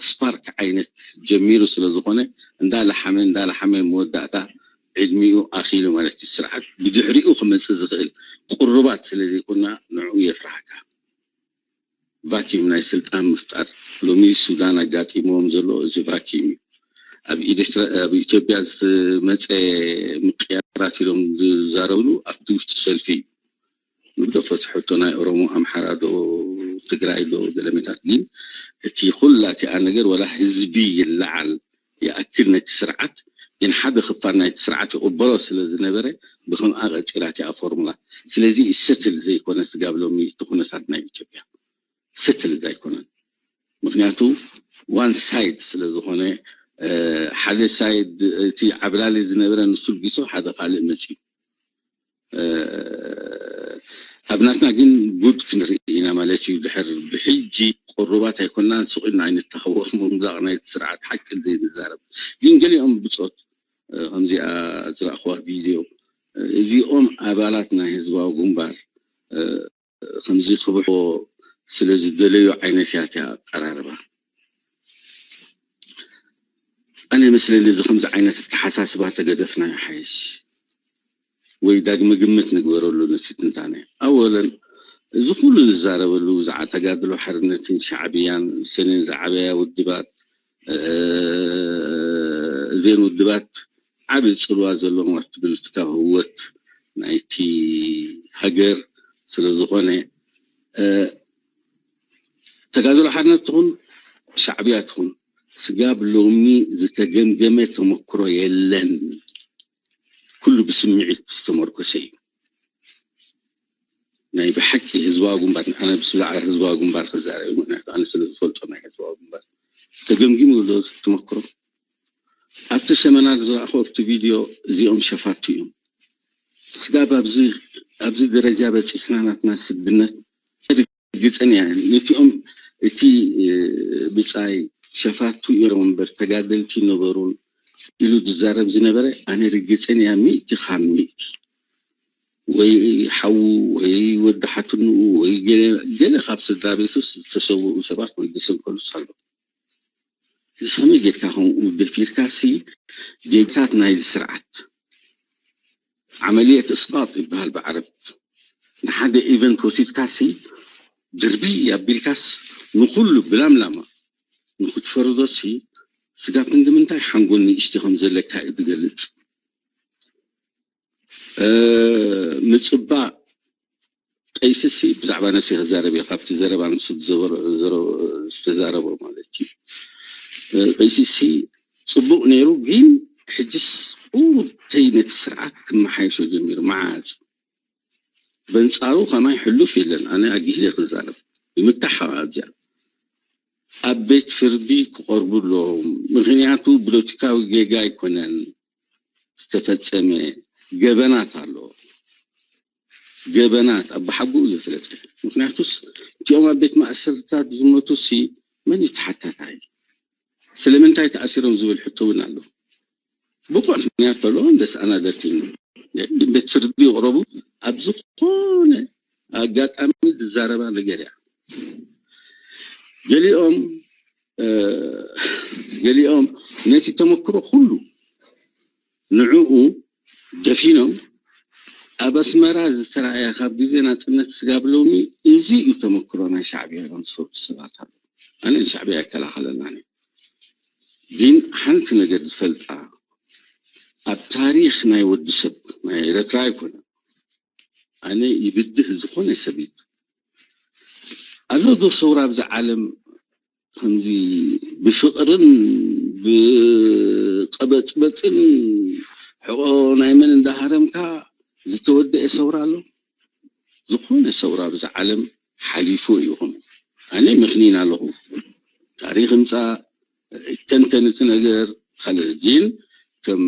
ስፓርክ ዓይነት ጀሚሩ ስለዝኾነ እንዳለሓመ እንዳለሓመ መወዳእታ ዕድሚኡ ኣኺሉ ማለት እዩ ስርዓት ብድሕሪኡ ክመፅእ ዝኽእል ቁሩባት ስለዘይኮና ንዕኡ የፍርሃካ ቫኪዩም ናይ ስልጣን ምፍጣር ሎሚ ሱዳን ኣጋጢምዎም ዘሎ እዚ ቫኪዩም እዩ ኣብ ኢትዮጵያ ዝመፀ ምቅያራት ኢሎም ዝዛረብሉ ኣብቲ ውሽጢ ሰልፊ እዩ ንግደፎ እቲ ሕቶ ናይ ኦሮሞ ኣምሓራ ዶ ትግራይ ዶ ገለመታት ግን እቲ ኩላ እቲኣ ነገር ወላ ህዝቢ ይለዓል ይኣክል ነቲ ስርዓት ግን ሓደ ክፋል ናይቲ ስርዓት ይቕበሎ ስለ ዝነበረ ብከምኣ ቀፂላ እቲኣ ፎርሙላ ስለዚ ይሰትል ዘይኮነ ስጋብ ሎሚ እቲ ኩነታት ናይ ኢትዮጵያ ሰትል ኣይኮነን ምክንያቱ ዋን ሳይድ ስለ ዝኾነ ሓደ ሳይድ እቲ ዓብላሊ ዝነበረ ንሱ ልጊሶ ሓደ ካልእ መፅዩ ኣብ ናትና ግን ጉድ ክንርኢ ኢና ማለት እዩ ድሕር ብሕጂ ቁሩባት ኣይኮናን ስቕ ኢልና ኣይንታኸቦ ምምዛቕ ናይ ስርዓት ሓቂ ዘይንዛረብ ግን ገሊኦም ብፆት ከምዚኣ ዝረእኽዋ ቪድዮ እዚኦም ኣባላት ናይ ህዝባዊ ግንባር ከምዚ ክብሕዎ ስለ ዝደለዩ ዓይነት እያ እቲኣ ኣቀራርባ ኣነ መስለኒ እዚ ከምዚ ዓይነት ኣተሓሳስባ ተገደፍና ይሓይሽ ወይ ዳግመ ግምት ንግበረሉ ነቲ ትንታነ ኣወለን እዚ ኩሉ ንዛረበሉ ብዛዕባ ተጋድሎ ሓርነትን ሻዕብያን ሰንን ዝዓበያ ውድባት እዘን ውድባት ዓቢ ጽልዋ ዘለዎም ኣብቲ ፖለቲካዊ ህወት ናይቲ ሃገር ስለ ዝኾነ ተጋድሎ ሓርነት ትኹን ሻዕብያ ትኹን ስጋብ ሎሚ ዝተገምገመ ተመክሮ የለን። ኩሉ ብስምዒት ዝተመርኮሰ እዩ። ናይ ብሓቂ ህዝባዊ ግንባር ኣነ ብዛዕባ ህዝባዊ ግንባር ክዛረብ ምክንያቱ ኣነ ስለ ዝፈልጦ ናይ ህዝባዊ ግንባር ተገምጊሙ ዶ ትመክሮ ኣብቲ ሰመናር ዝረኣኹ ኣብቲ ቪድዮ እዚኦም ሸፋቱ እዮም ስጋብ ኣብዚ ደረጃ በፂሕና ናትና ስድነት ርግፀን እያ ነቲኦም እቲ ብፃይ ሸፋቱ እዮም እምበር ተጋደልቲ ነበሩን ኢሉ ዝዛረብ ዝነበረ ኣነ ርግፀን እያ ሚእቲ ካብ ሚእቲ ወይ ሓዉ ወይ ወዲ ሓትንኡ ወይ ገለ ካብ ስድራ ቤቱ ዝተሰውኡ ሰባት ወይ ዝሰንከሉስ ኣሎ እዚ ከመይ ጌርካ ከምኡ ደፊርካ ሲ ጌጋታት ናይዚ ስርዓት ዓመልየት እስቃጥ ይበሃል ብዓረብ ንሓደ ኢቨንት ወሲድካ ሲ ድርቢ ኣቢልካስ ንኩሉ ብላምላማ ንክትፈርዶ ሲ ስጋብ ክንዲ ምንታይ ሓንጎል ንእሽቲ ከም ዘለካ እዩ ዝገልፅ ምፅባእ ቀይሲሲ ብዛዕባ ነፍሲ ክዛረብ እየ ካብቲ ዘረባ ንሱ ዝተዛረቦ ማለት እዩ ቀይሲሲ ፅቡቅ ነይሩ ግን ሕጅስ ቁሩብተይ ነቲ ስርዓት ክመሓየሾ ጀሚሩ መዓዝ በንጻሩ ከማይ ሕሉፍ የለን። ኣነ ኣጊሂ ክዛረብ ይምታሕ ኣብዚኣ ኣብ ቤት ፍርዲ ክቐርቡ ኣለዎም። ምክንያቱ ብሎቲካዊ ጌጋ ኣይኮነን ዝተፈጸመ፣ ገበናት ኣሎ። ገበናት ኣብ ብሓጉኡ ዘፍለጠ። ምክንያቱስ እቲኦም ኣብ ቤት ማእሰርታት ዝመቱ ሲ መን እዩ ተሓታታይ? ስለምንታይ ተኣሲሮም ዝብል ሕቶ እውን ኣሎ። ብቑዕ ምክንያት ተሎ እንደስ ኣናደርቲ ቤት ፍርዲ ይቕረቡ። ኣብ ዝኾነ ኣጋጣሚ ዝዛረባ ነገር እያ። ገሊኦም ገሊኦም ነቲ ተመክሮ ኩሉ ንዕኡ ደፊኖም ኣብ ኣስመራ ዝተረኣየ ካብ ግዜ ናፅነት ስጋብ ሎሚ እዚ እዩ ተመክሮ ናይ ሻዕብያ ኢሎም ዝፈርዱ ሰባት ኣለ። ኣነ ንሻዕብያ ኣይከላኸለናን እዩ። ግን ሓንቲ ነገር ዝፈልጣ ኣብ ታሪክ ናይ ወዲ ሰብ ናይ ኤረትራ ኣይኮነ ኣነ ይብድህ ዝኾነ ሰብ እዩ ኣሎ ዶ ሰውራ ኣብዚ ዓለም ከምዚ ብፍቕርን ብቀበፅበፅን ሕቆ ናይ መን እንዳሃረምካ ዝተወደአ ሰውራ ኣሎ? ዝኾነ ሰውራ ኣብዚ ዓለም ሓሊፉ እዩ። ኹም ኣነ ምኽኒን ኣለኹ። ታሪኽ ህምፃ ተንተን እቲ ነገር ካልእ ግን ከም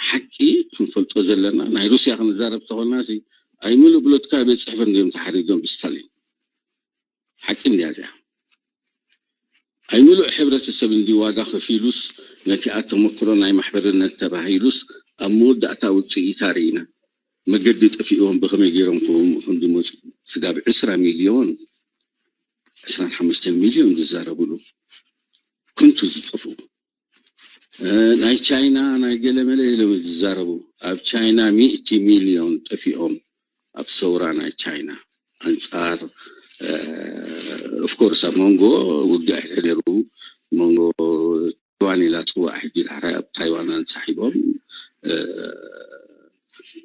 ሓቂ ክንፈልጦ ዘለና ናይ ሩስያ ክንዛረብ ተኾልና ኣይምሉእ ብሎትካ ቤት ፅሕፈት እንዲም ተሓሪዶም ብስታሊን ሓቂ እንዲያ እዚኣ ኣይምሉእ ሕብረተሰብ እንዲ ዋጋ ከፊሉስ ነቲኣ ተመክሮ ናይ ማሕበርነት ተባሂሉስ ኣብ መወዳእታ ውፅኢታ ርኢና መገዲ ጠፊእዎም ብኸመይ ገይሮም ከምኡ ከምዝመፁ ስጋብ ዕስራ ሚልዮን ዕስራን ሓሙሽተን ሚልዮን ዝዛረብሉ ክንቱ ዝጠፍኡ ናይ ቻይና ናይ ገለመለ ኢሎም ዝዛረቡ ኣብ ቻይና ሚእቲ ሚልዮን ጠፊኦም ኣብ ሰውራ ናይ ቻይና ኣንፃር ኦፍኮርስ ኣብ መንጎ ውግእ ሕደ ነሩ መንጎ ታይዋን ኢላ ፅዋዕ ሕጂ ዳሕራይ ኣብ ታይዋን ኣንሳሒቦም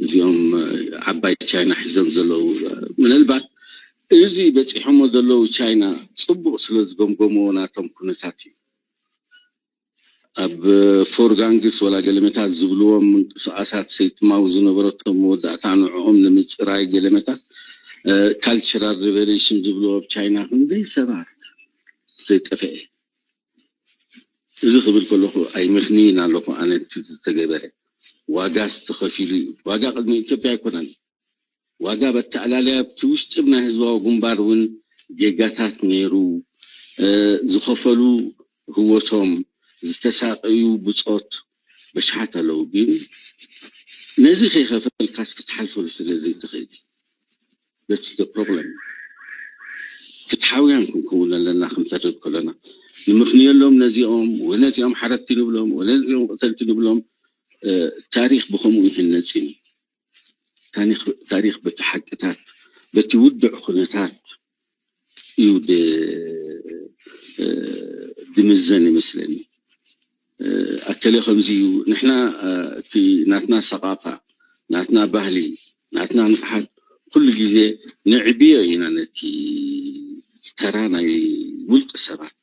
እዚኦም ዓባይ ቻይና ሒዞም ዘለዉ ምናልባት እዚ በፂሖሞ ዘለዉ ቻይና ፅቡቅ ስለ ዝገምገምዎ ናቶም ኩነታት እዩ ኣብ ፎርጋንግስ ወላ ገለመታት ዝብልዎም ምንቅስቃሳት ሰይትማው ዝነበረቶም መወዳእታ ንዕኦም ንምፅራይ ገለመታት ካልቸራል ሪቨሌሽን ዝብልዎ ኣብ ቻይና ክንደይ ሰባት ዘይጠፈአ እዚ ክብል ከለኹ ኣይምኽንይን ኣለኹ ኣነ እቲ ዝተገበረ ዋጋ ዝተኸፊሉ እዩ ዋጋ ቅድሚ ኢትዮጵያ ኣይኮነን ዋጋ በተኣላለያ ኣብቲ ውሽጢ ናይ ህዝባዊ ግንባር እውን ጌጋታት ነይሩ ዝኸፈሉ ህወቶም ዝተሳቀዩ ብፆት በሽሓት ኣለዉ ግን ነዚ ከይኸፈልካስ ክትሓልፈሉ ስለ ዘይትኽእል that's the problem ፍትሓውያን ክንከውን ኣለና ክንፈርድ ከለና ንምኽንየሎም ነዚኦም ወይ ነዚኦም ሓረድቲ ንብሎም ወይ ነዚኦም ቅተልቲ ንብሎም ታሪክ ብከምኡ ይህነፅን እዩ ታሪክ በቲ ሓቅታት በቲ ውድዕ ኩነታት እዩ ድምዘን ይመስለኒ ኣከለ ከምዚ እዩ ንሕና እቲ ናትና ሰቃፋ ናትና ባህሊ ናትና ንቅሓት ኩሉ ግዜ ንዕብዮ ኢና ነቲ ተራ ናይ ውልቂ ሰባት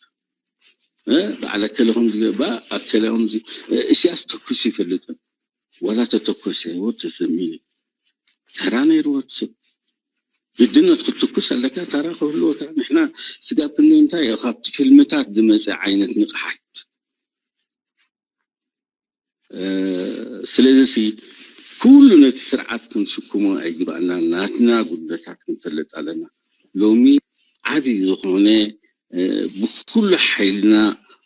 በዓል ኣከለ ከም ዝገባ ኣከለ ከምዚ እስያስ ተኩስ ይፈልጥን ዋላ ተተኮሰ ወተሰሚኒ ተራ ነይርዎ ሰብ ግድነት ክትትኩስ ኣለካ ተራ ክህልወካ ንሕና ስጋብ ክንዲ እንታይ እዩ ካብቲ ፊልምታት ዝመፀ ዓይነት ንቕሓት ስለዚ ኩሉ ነቲ ስርዓት ክንስኩሞ ኣይግባእና ናትና ጉድለታት ክንፈልጥ ኣለና ሎሚ ዓብይ ዝኾነ ብኩሉ ሓይልና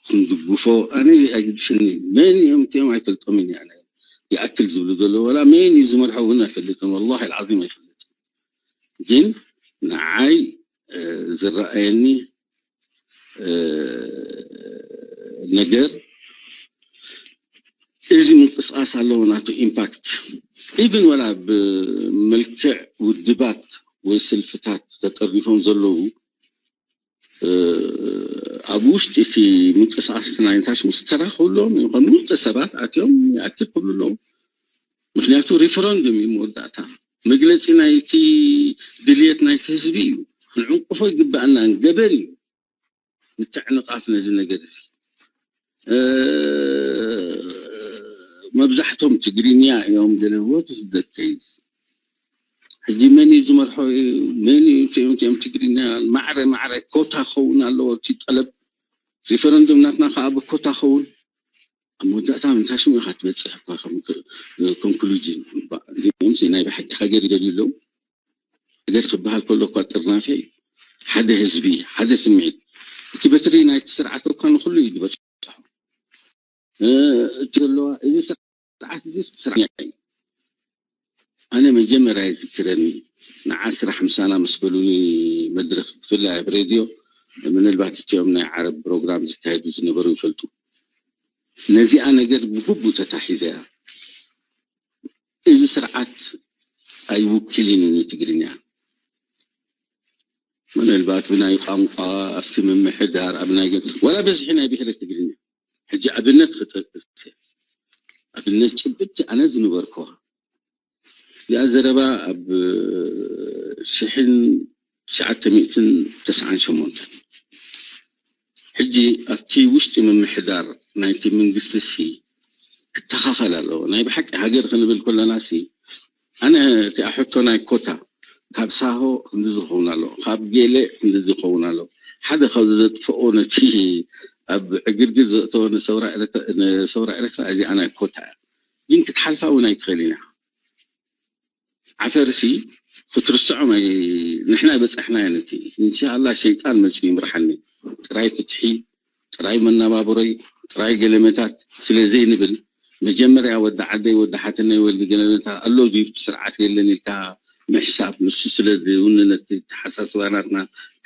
ክንድግፎ ኣነ ኣይግድስኒ መን እዮም እቲኦም ኣይፈልጦምን እየ ኣነ ይኣክል ዝብሉ ዘለዉ ወላ መን እዩ ዝመርሖ እውን ኣይፈልጥን ወላሂ ልዓዚም ኣይፈልጥን ግን ንዓይ ዝረኣየኒ ነገር እዚ ምንቅስቃስ ኣለዎ ናቱ ኢምፓክት ኢቭን ወላ ብመልክዕ ውድባት ወይ ስልፍታት ተጠርኒፎም ዘለዉ ኣብ ውሽጢ እቲ ምንቅስቃስ ናይነታሽ ምስ ተራኸብሎም ከም ውልቀ ሰባት ኣትዮም ይኣክል ክብሉ ኣለዉ ምክንያቱ ሪፈረንዱም እዩ መወዳእታ መግለፂ ናይቲ ድልየት ናይቲ ህዝቢ እዩ ክንዕንቅፎ ይግባአና ገበን እዩ ምትዕንቃፍ ነዚ ነገር እዚ መብዛሕቶም ትግርኛ እዮም ገለ what is the case ሕጂ መን እዩ ዝመርሖ? መን እዩ? እቲኦም እቲኦም ትግርኛ ማዕረ ማዕረ ኮታ ክኸውን ኣለዎ እቲ ጠለብ። ሪፈረንዱም ናትና ከዓ ብኮታ ክኸውን። ኣብ መወዳእታ ምንታይ ሽሙ ኢኻ ትበፅሕ እኳ ከም ኮንክሉጅን። እዚኦም ናይ ብሓቂ ሃገር ይደልዩ ኣለዉ። ሃገር ክበሃል ከሎ እኳ ጥርናፈ እዩ። ሓደ ህዝቢ፣ ሓደ ስምዒት። እቲ በትሪ ናይቲ ስርዓት እኳ ንኩሉ እዩ ዝበፅሖ። እቲ ዘለዋ እዚ ስርዓት እዚ ስርዓት እዩ። ኣነ መጀመርያ ይዝክረኒ ንዓስራ ሓምሳና ምስ በሉኒ መድረክ ብፍላይ ኣብ ሬድዮ ምናልባት እቲኦም ናይ ዓረብ ፕሮግራም ዝካየዱ ዝነበሩ ይፈልጡ። ነዚኣ ነገር ብግቡእ ተታሒዘያ። እዚ ስርዓት ኣይውክልን እዩ ንትግርኛ። ምናልባት ብናይ ቋንቋ ኣብቲ ምምሕዳር ኣብ ናይ ገ- ወላ በዝሒ ናይ ብሄረ ትግርኛ ሕጂ ኣብነት ክጠቅስ እየ። ኣብነት ጭብጥቲ ኣነ ዝነበርኩዋ እዚኣ ዘረባ ኣብ ሽሕን ትሽዓተ ሚእትን ተስዓን ሸሞንተን ሕጂ ኣብቲ ውሽጢ ምምሕዳር ናይቲ መንግስቲ ሲ ክተኻኸል ኣለዎ። ናይ ብሓቂ ሃገር ክንብል ከለና ሲ ኣነ እቲኣ ሕቶ ናይ ኮታ ካብ ሳሆ ክንዲ ዝኸውን ኣሎ፣ ካብ ጌለ ክንዲ ዝኸውን ኣሎ። ሓደ ካብ ዘጥፍኦ ነቲ ኣብ ዕግርግር ዘእተወ ንሰውራ ኤርትራ እዚኣ ናይ ኮታ እያ። ግን ክትሓልፋ እውን ኣይትኽእልን ኢኻ። ዓፈርሲ ክትርስዖም ኣይ- ንሕና በጻሕናዮ ነቲ። እንሻላ ሸይጣን መጺኡ ይምርሓኒ። ጥራይ ፍትሒ፣ ጥራይ መናባብሮይ፣ ጥራይ ገለመታት ስለ ዘይንብል መጀመርያ ወዲ ዓደይ ወዲ ሓትነይ ወዲ ገለመታ ኣሎ ድዩ ስርዓት የለን ኢልካ ምሕሳብ ንሱ ስለ ዝውንነት ተሓሳስባ ናትና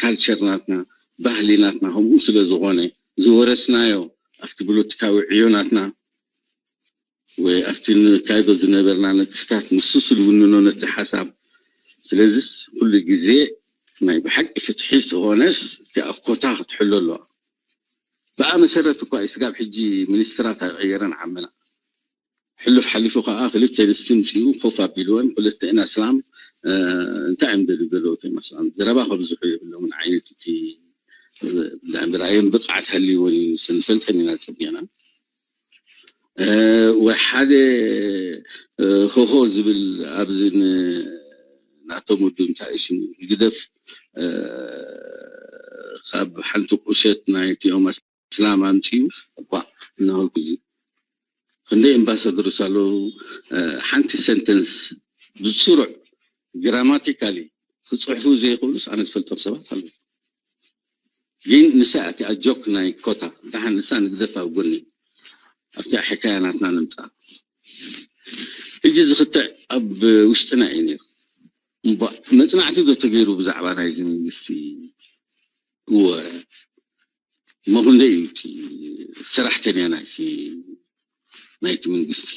ካልቸር ናትና ባህሊ ናትና ከምኡ ስለ ዝኾነ ዝወረስናዮ ኣብቲ ፖለቲካዊ ዕዮ ናትና ወይ ኣብቲ ንካይዶ ዝነበርና ነጥፍታት ንሱ ስልውንኖ ነቲ ሓሳብ ስለዚስ ኩሉ ግዜ ናይ ብሓቂ ፍትሒ ተኾነስ እቲ ኣኮታ ክትሕሎ ኣለዋ ብኣ መሰረት እኳ እዩ ስጋብ ሕጂ ሚኒስትራት ኣይቀየረን ዓመና ሕሉፍ ሓሊፉ ከዓ ክልተ ንስቲ ምፅኡ ኮፍ ኣቢልወን ክልተኤን ኣስላም እንታይ እዮም ደልዩ ገለውት እዮም ኣስላም ዘረባ ከብዝሑ የብሎምን ዓይነት እቲ ብኣእምራዮም ብቕዓት ሃልይዎን እዩ ስንፈልጠን ኢና ፀቢቕና ወይ ሓደ ሆሆ ዝብል ኣብዚ ናቶም ውድብ እንታይ እዩ ሽሙ ግደፍ ካብ ሓንቲ ቁሸት ናይ ቲኦም ኣስላም ኣምፅኡ እኳ እናበልኩ እዚ ክንደይ ኣምባሳደርስ ኣለዉ ሓንቲ ሰንተንስ ብፅሩዕ ግራማቲካሊ ክፅሕፉ ዘይኽእሉስ ኣነ ዝፈልጦም ሰባት ኣለዉ ግን ንሳ እቲኣ ጆክ ናይ ኮታ ደሓን ንሳ ንግደፍ ኣብ ጎኒ ኣብቲኣ ሕካያ ናትና ንምፃእ ሕጂ ዝክትዕ ኣብ ውሽጥና እዩ ነይሩ እምባ መፅናዕቲ ዶ ተገይሩ ብዛዕባ ናይዚ መንግስቲ እወ እሞ ክንደይ እዩ እቲ ሰራሕተኛ ናይቲ ናይቲ መንግስቲ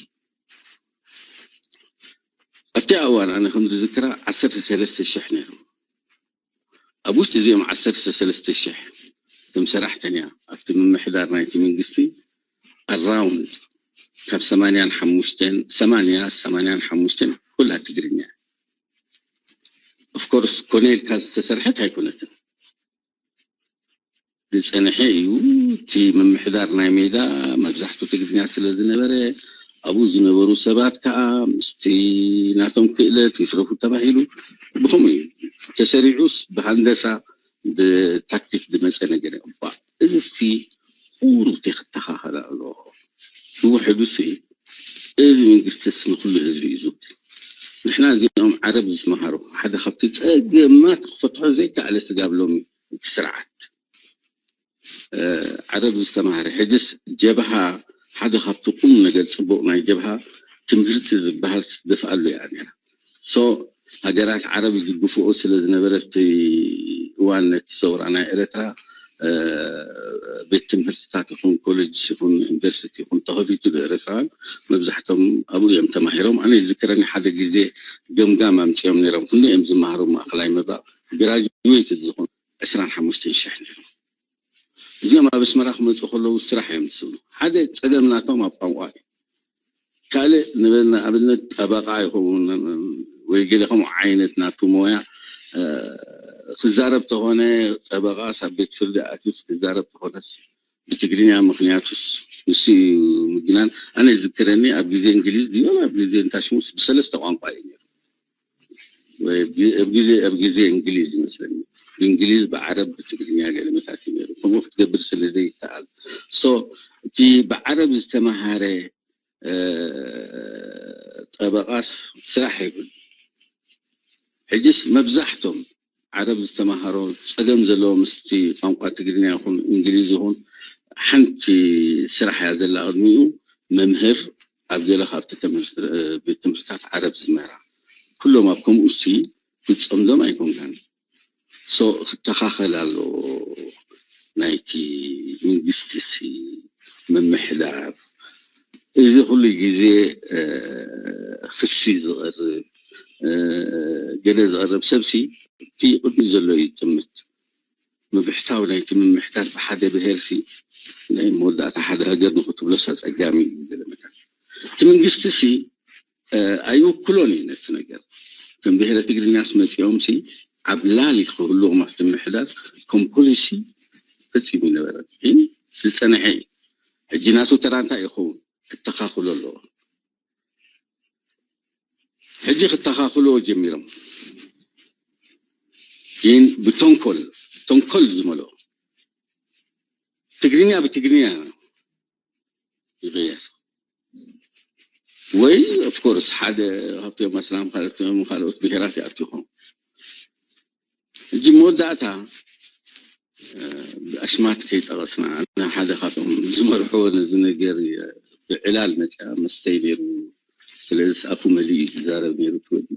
ኣብቲ እዋን ኣነ ከም ዝዝክራ ዓሰርተ ሰለስተ ሽሕ ነይሩ ኣብ ውሽጢ እዚኦም ዓሰርተ ሰለስተ ሽሕ ከም ሰራሕተኛ ኣብቲ ምምሕዳር ናይቲ መንግስቲ ኣራውንድ ካብ ሰማንያን ሓሙሽተን ሰማንያ ሰማንያን ሓሙሽተን ኩላ ትግርኛ ኦፍኮርስ ኮነ ኢልካ ዝተሰርሐት ኣይኮነትን ዝፀንሐ እዩ እቲ ምምሕዳር ናይ ሜዳ መብዛሕቱ ትግርኛ ስለ ዝነበረ ኣብኡ ዝነበሩ ሰባት ከዓ ምስቲ ናቶም ክእለት ይስረፉ ተባሂሉ ብከምኡ እዩ ተሰሪዑስ ብሃንደሳ ብታክቲክ ዝመፀ ነገር እባ እዚ ሲ ቁሩብ ተይክተኻኸለ ኣለዎ ብውሕዱ ሲ እዚ መንግስቲስ ንኩሉ ህዝቢ እዩ ዝብል ንሕና እዚኦም ዓረብ ዝተምሃሩ ሓደ ካብቲ ፀገማት ክፈትሖ ዘይከኣለ ስጋብ ሎሚ እቲ ስርዓት ዓረብ ዝተምሃረ ሕጅስ ጀብሃ ሓደ ካብቲ ቁም ነገር ፅቡቅ ናይ ጀብሃ ትምህርቲ ዝበሃል ትደፍኣሉ እያ ነራ so ሃገራት ዓረብ ይድግፍኦ ስለ ዝነበረ እቲ እዋን ነቲ ሰውራ ናይ ኤረትራ ቤት ትምህርትታት ይኹን ኮሌጅ ይኹን ዩኒቨርሲቲ ይኹን ተኸፊቱ ብኤረትራውያን መብዛሕቶም ኣብኡ እዮም ተማሂሮም ኣነ ይዝክረኒ ሓደ ግዜ ገምጋም ኣምፅኦም ነይሮም ክንዶ እዮም ዝመሃሩ ማእኸላይ ምብራቕ ግራጅዌት ዝኾኑ ዕስራን ሓሙሽተን ሽሕ ነይሮም እዚኦም ኣብ ኣስመራ ክመፁ ከለዉ ስራሕ እዮም ዝስእኑ ሓደ ፀገም ናቶም ኣብ ቋንቋ እዩ ካልእ ንኣብነት ጠበቃ ይኸውን ወይ ገለ ከምኡ ዓይነት ናቱ ሞያ ክዛረብ ተኾነ ጠበቃ ሳብ ቤት ፍርዲ ኣትዩስ ክዛረብ ተኾነስ ብትግርኛ ምክንያቱስ ንሱ እዩ ምግናን ኣነ ዝዝክረኒ ኣብ ግዜ እንግሊዝ ድዮ ኣብ ግዜ እንታሽሙስ ብሰለስተ ቋንቋ እዩ ነይሩ ኣብ ግዜ ኣብ ግዜ እንግሊዝ ይመስለኒ፣ ብእንግሊዝ ብዓረብ ብትግርኛ ገለመታት እዩ ነይሩ። ከምኡ ክትገብር ስለ ዘይከኣል፣ ሶ እቲ ብዓረብ ዝተመሃረ ጠበቓስ ስራሕ የብሉ። ሕጅስ መብዛሕቶም ዓረብ ዝተመሃሮ ጸገም ዘለዎ ምስቲ ቋንቋ ትግርኛ ይኹን እንግሊዝ ይኹን ሓንቲ ስራሕ እያ ዘላ። ቅድሚኡ መምህር ኣብ ገለ ካብቲ ቤት ትምህርትታት ዓረብ ዝመራ፣ ኩሎም ኣብ ከምኡ ሲ ፍጸምሎም ኣይኮንካን። ሶ ክተኻኸል ኣለዎ ናይቲ መንግስቲ ሲ ምምሕዳር። እዚ ኩሉ ግዜ ክሲ ዝቐርብ ገለ ዝቐርብ ሰብሲ እቲ ቅድሚ ዘሎ እዩ ዝጥምት። ምብሕታው ናይቲ ምምሕዳር ብሓደ ብሄር ሲ ናይ መወዳእታ ሓደ ሃገር ንክትብሎስ ኣጸጋሚ እዩ። ገለ መታት እቲ መንግስቲ ሲ ኣይውክሎን እዩ ነቲ ነገር። ከም ብሄረ ትግርኛስ መጺኦም ሲ ዓብላሊ ክህልዎም ኣብቲ ምምሕዳር ከም ፖሊሲ ፈጺሙ ይነበረ። ግን ዝጸንሐ እዩ። ሕጂ ናቱ ተራ እንታይ ይኸውን? ክተኻኽሎ ኣለዎ። ሕጂ ክተኻኽልዎ ጀሚሮም፣ ግን ብተንኮል፣ ተንኮል ዝመልኦ ትግርኛ ብትግርኛ ይቕየር ወይ ኦፍኮርስ ሓደ ካብቶም ኣስላም ካልኦት ብሄራት ይኣትኹም። ሕጂ መወዳእታ ብኣሽማት ከይጠቐስና ሓደ ካብቶም ዝመርሕዎ ነዚ ነገር ብዕላል መፅያ መስተይ ነይሩ። ስለዚ ኣፉ መሊኡ እዩ ዝዛረብ ነይሩ። ትወዲ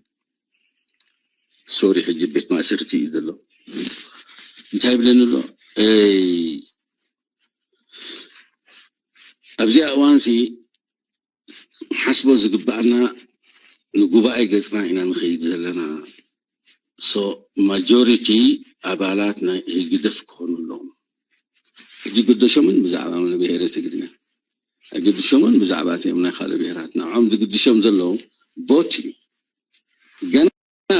ሶሪ ሕጂ ቤት ማእሰርቲ እዩ ዘሎ። እንታይ ይብለኒ ኣሎ? ኣብዚኣ እዋንሲ ሓስቦ ዝግባኣና ንጉባኤ ገፅና ኢና ንኸይድ ዘለና። ሶ ማጆሪቲ ኣባላት ናይ ህግደፍ ክኾኑ ኣለዎም። ሕጂ ግደሾምን ብዛዕባ ብሄረ ትግርኛ ኣይግድሾምን፣ ብዛዕባ እቲኦም ናይ ካልእ ብሄራት ንዕኦም ዝግድሾም ዘለዉ ቦት እዩ። ገና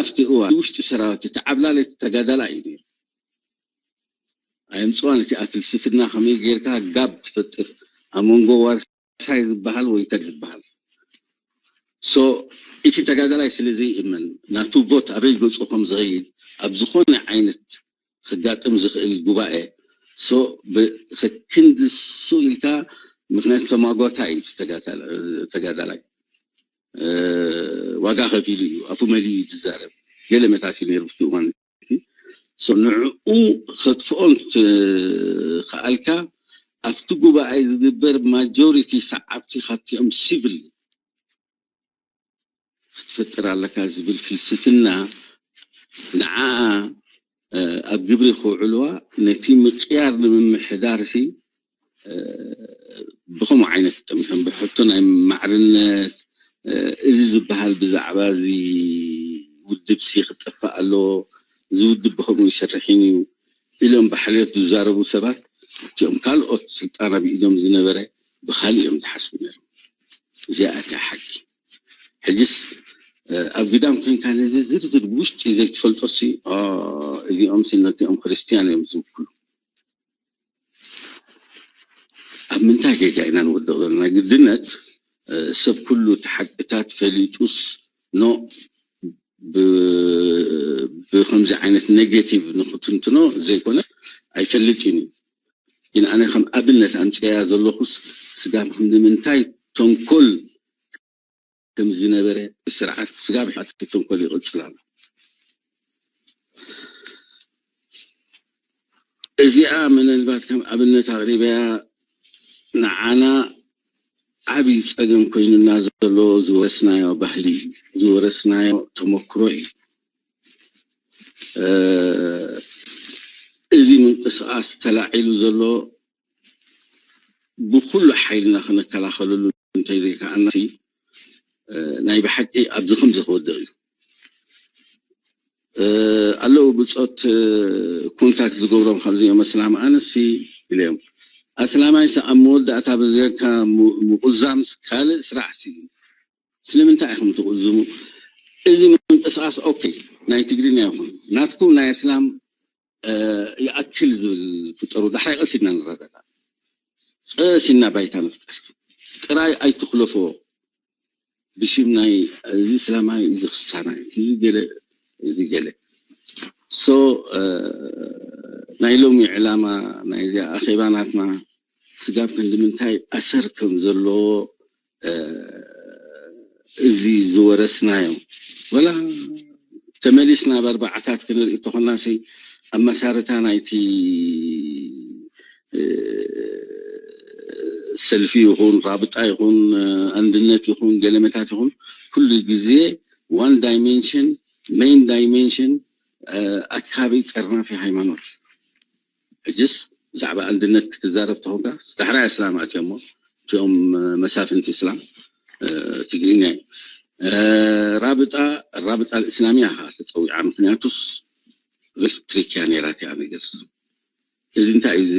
ኣብቲ እዋን ውሽጢ ሰራዊት እቲ ዓብላሊ ተጋዳላይ እዩ ነይሩ። ኣየምፅዋን እቲኣ ፍልስፍና ከመይ ጌርካ ጋብ ትፈጥር ኣብ መንጎ ዋርሳይ ዝበሃል ወይ እንታይ ዝበሃል። ሶ እቲ ተጋዳላይ ስለ ዘይእመን ናቱ ቦት ኣበይ ገፁ ከም ዝኸይድ ኣብ ዝኾነ ዓይነት ክጋጥም ዝኽእል ጉባኤ ሶ ክንድሱ ኢልካ ምክንያቱ ተማጓታ እዩ ተጋዳላይ ዋጋ ከፊሉ እዩ ኣፉ መሊኡ እዩ ዝዛረብ። ገለ መታት እዩ ነይሩ ብቲ እዋን ንዕኡ ከጥፍኦን ትኽኣልካ ኣብቲ ጉባኤ ዝግበር ማጆሪቲ ሰዓብቲ ካብቲኦም ሲቪል ክትፈጥር ኣለካ ዝብል ፍልስፍና ንዓ ኣብ ግብሪ ክውዕልዋ ነቲ ምቅያር ንምምሕዳር ሲ ብኸምኡ ዓይነት ጠሚቶም ብሕቶ ናይ ማዕርነት እዚ ዝበሃል ብዛዕባ እዚ ውድብ ሲ ክጠፋእ ኣለዎ፣ እዚ ውድብ ብኸምኡ ይሰርሕን እዩ ኢሎም ብሓልዮት ዝዛረቡ ሰባት እቲኦም ካልኦት ስልጣን ኣብ ኢዶም ዝነበረ ብካሊእ እዮም ዝሓስቡ ነይሮም። እዚኣ እያ ሓቂ። ሕጅስ ኣብ ግዳም ኮንካ ነዚ ዝርዝር ብውሽጢ ዘይትፈልጦ ሲ እዚኦም ሲ ነቲኦም ክርስትያን እዮም ዝውክሉ። ኣብ ምንታይ ጌጋ ኢና ንወድቕ ዘለና? ግድነት ሰብ ኩሉ እቲ ሓቅታት ፈሊጡስ ኖ ብከምዚ ዓይነት ኔጌቲቭ ንክትንትኖ ዘይኮነ ኣይፈልጥን እዩ። ግን ኣነ ከም ኣብነት ኣምፅያ ዘለኹስ ስጋብ ክንዲ ምንታይ ተንኮል ከም ዝነበረ ስርዓት ስጋብ ሕጂ ተንኮል ይቕፅል ኣሎ። እዚኣ ምናልባት ከም ኣብነት ኣቕሪበያ ንዓና ዓብዪ ፀገም ኮይኑና ዘሎ ዝወረስናዮ ባህሊ እዩ፣ ዝወረስናዮ ተመክሮ እዩ። እዚ ምንቅስቃስ ተላዒሉ ዘሎ ብኩሉ ሓይልና ክንከላኸለሉ እንተዘይከኣልና ናይ ብሓቂ ኣብዚ ከምዚ ክወድቕ እዩ። ኣለዉ ብፆት ኮንታክት ዝገብሮም ካብዚኦም ኣስላም ኣነሲ ኢለዮም ኣስላማይስ ኣብ መወዳእታ በዚካ ምቁዛምስ ካልእ ስራሕ ሲ ስለምንታይ ኢኹም ትቁዝሙ? እዚ ምንቅስቃስ ኦኬ ናይ ትግርኛ ይኹን ናትኩም ናይ ኣስላም ይኣክል ዝብል ፍጠሩ። ዳሕራይ ቀስ ኢልና ንረዳዳ፣ ቀስ ኢልና ባይታ ንፍጠር። ጥራይ ኣይትኽለፎ ብሽም ናይ እዚ እስላማይ እዚ ክስታናይ እዚ ገለ እዚ ገለ so ናይ ሎሚ ዕላማ ናይዚ ኣኼባ ናትና ስጋብ ክንዲ ምንታይ ኣሰር ከም ዘለዎ እዚ ዝወረስናዮ ወላ ተመሊስና ኣብ ኣርባዓታት ክንርኢ እንተኾና ሲ ኣብ መሳርታ ናይቲ ሰልፊ ይኹን ራብጣ ይኹን ኣንድነት ይኹን ገለመታት ይኹን ኩሉ ግዜ one dimension main dimension ኣካቢ ጸርናፊ ሃይማኖት ሕጅስ ብዛዕባ ኣንድነት ክትዛረብ ተኾንካ ዳሕራይ ኣስላም ኣትዮሞ እቲኦም መሳፍንቲ እስላም ትግርኛ እዩ ራብጣ ራብጣ እስላሚያ ካ ተፀዊዓ ምክንያቱስ ሪስትሪክያ ነይራ እቲኣ ነገር እዚ እንታይ እዩ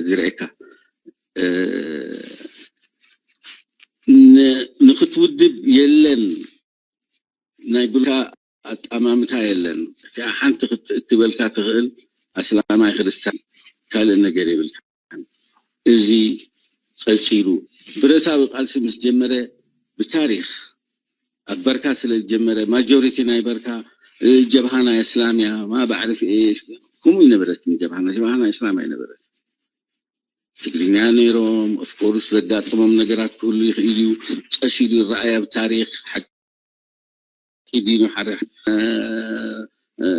ዝረኤካ ንክትውድብ የለን ናይ ብልካ ኣጣማምታ የለን እቲኣ ሓንቲ ክትእትበልካ ትኽእል ኣስላማይ ክርስቲያን ካልእ ነገር የብልካ እዚ ቀፂሉ ብረታዊ ቃልሲ ምስ ጀመረ ብታሪክ ኣብ በርካ ስለ ዝጀመረ ማጆሪቲ ናይ በርካ ጀብሃ ናይ እስላም እያ ማ ባዕርፍ እየ ከምኡ ይነበረት ጀብሃ ጀብሃ ናይ እስላም ኣይነበረት ትግርኛ ነይሮም ኦፍኮርስ ዘጋጠሞም ነገራት ክህሉ ይኽእል እዩ ቀስ ኢሉ ይረኣይ ኣብ ታሪክ ሓቂ ዲኑ ሓደ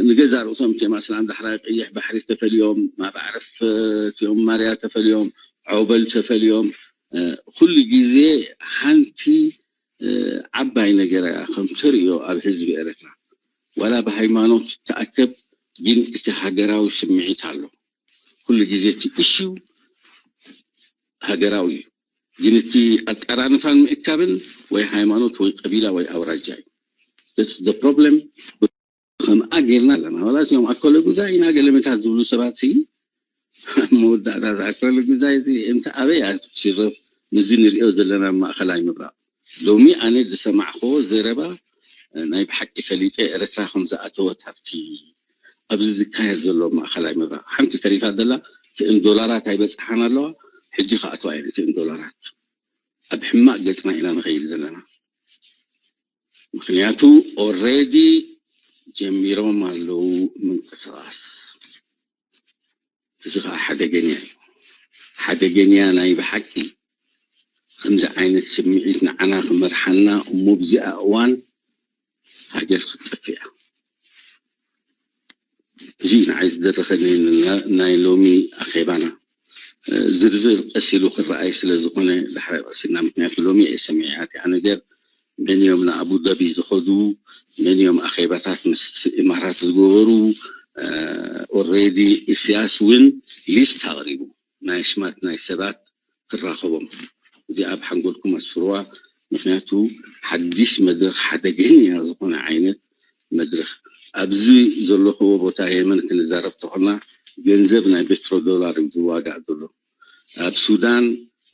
ንገዛ ርእሶም እቲኦም ኣስላም ዳሕራይ ቀይሕ ባሕሪ ተፈልዮም ማብ ዓረፍ እቲኦም ማርያ ተፈልዮም ዖበል ተፈልዮም ኩሉ ግዜ ሓንቲ ዓባይ ነገር እያ ከም ተርእዮ ኣብ ህዝቢ ኤረትራ ዋላ ብሃይማኖት ተኣከብ ግን እቲ ሃገራዊ ስምዒት ኣሎ ኩሉ ግዜ እቲ ኢሹ ሃገራዊ እዩ ግን እቲ ኣቀራንፋን ምእካብን ወይ ሃይማኖት ወይ ቀቢላ ወይ ኣውራጃ እዩ problem ከምኣ ጌርና ኣለና ዋላ እዚኦም ኣኮለ ጉዛይ ኢና ገለመታት ዝብሉ ሰባት ሲ መወዳእታ ኣኮለ ጉዛይ ሲ እንተ ኣበይ ኣትሽረፍ ምዚ ንሪኦ ዘለና ማእኸላይ ምብራቕ ሎሚ ኣነ ዝሰማዕክዎ ዘረባ ናይ ብሓቂ ፈሊጠ ኤረትራ ከም ዝኣተወት ኣብቲ ኣብዚ ዝካየድ ዘሎ ማእኸላይ ምብራቕ ሓንቲ ተሪፋ ዘላ እቲእን ዶላራት ኣይበፅሓን ኣለዋ ሕጂ ክኣትዋ እየን እቲእን ዶላራት ኣብ ሕማቕ ገፅና ኢና ንኸይድ ዘለና ምክንያቱ already ጀሚሮም ኣለዉ ምንቅስቃስ እዚ ከዓ ሓደገኛ እዩ ሓደገኛ ናይ ብሓቂ ከምዚ ዓይነት ስምዒት ንዓና ክመርሓና እሞ ብዚኣ እዋን ሃገር ክትጠፍእ እያ እዚ ንዓይ ዝደረኸኒ ናይ ሎሚ ኣኼባና ዝርዝር ቀስ ኢሉ ክረኣይ ስለ ዝኾነ ዳሕራይ ቀሲልና ምክንያቱ ሎሚ እየ ሰሚዐ እቲኣ ነገር መን እዮም ንኣቡዳቢ ዝኸዱ መን እዮም ኣኼባታት ምስ ኢማራት ዝገበሩ already ኢሳያስ እውን list ኣቕሪቡ ናይ ኣሽማት ናይ ሰባት ክራኸቦም እዚኣ ኣብ ሓንጎልኩም ኣስፍርዋ ምክንያቱ ሓድሽ መድረክ ሓደገኛ ዝኾነ ዓይነት መድረክ ኣብዚ ዘለኽዎ ቦታ የመን ክንዛረብ ተኾና ገንዘብ ናይ ቤትሮ ዶላር እዩ ዝዋጋእ ዘሎ ኣብ ሱዳን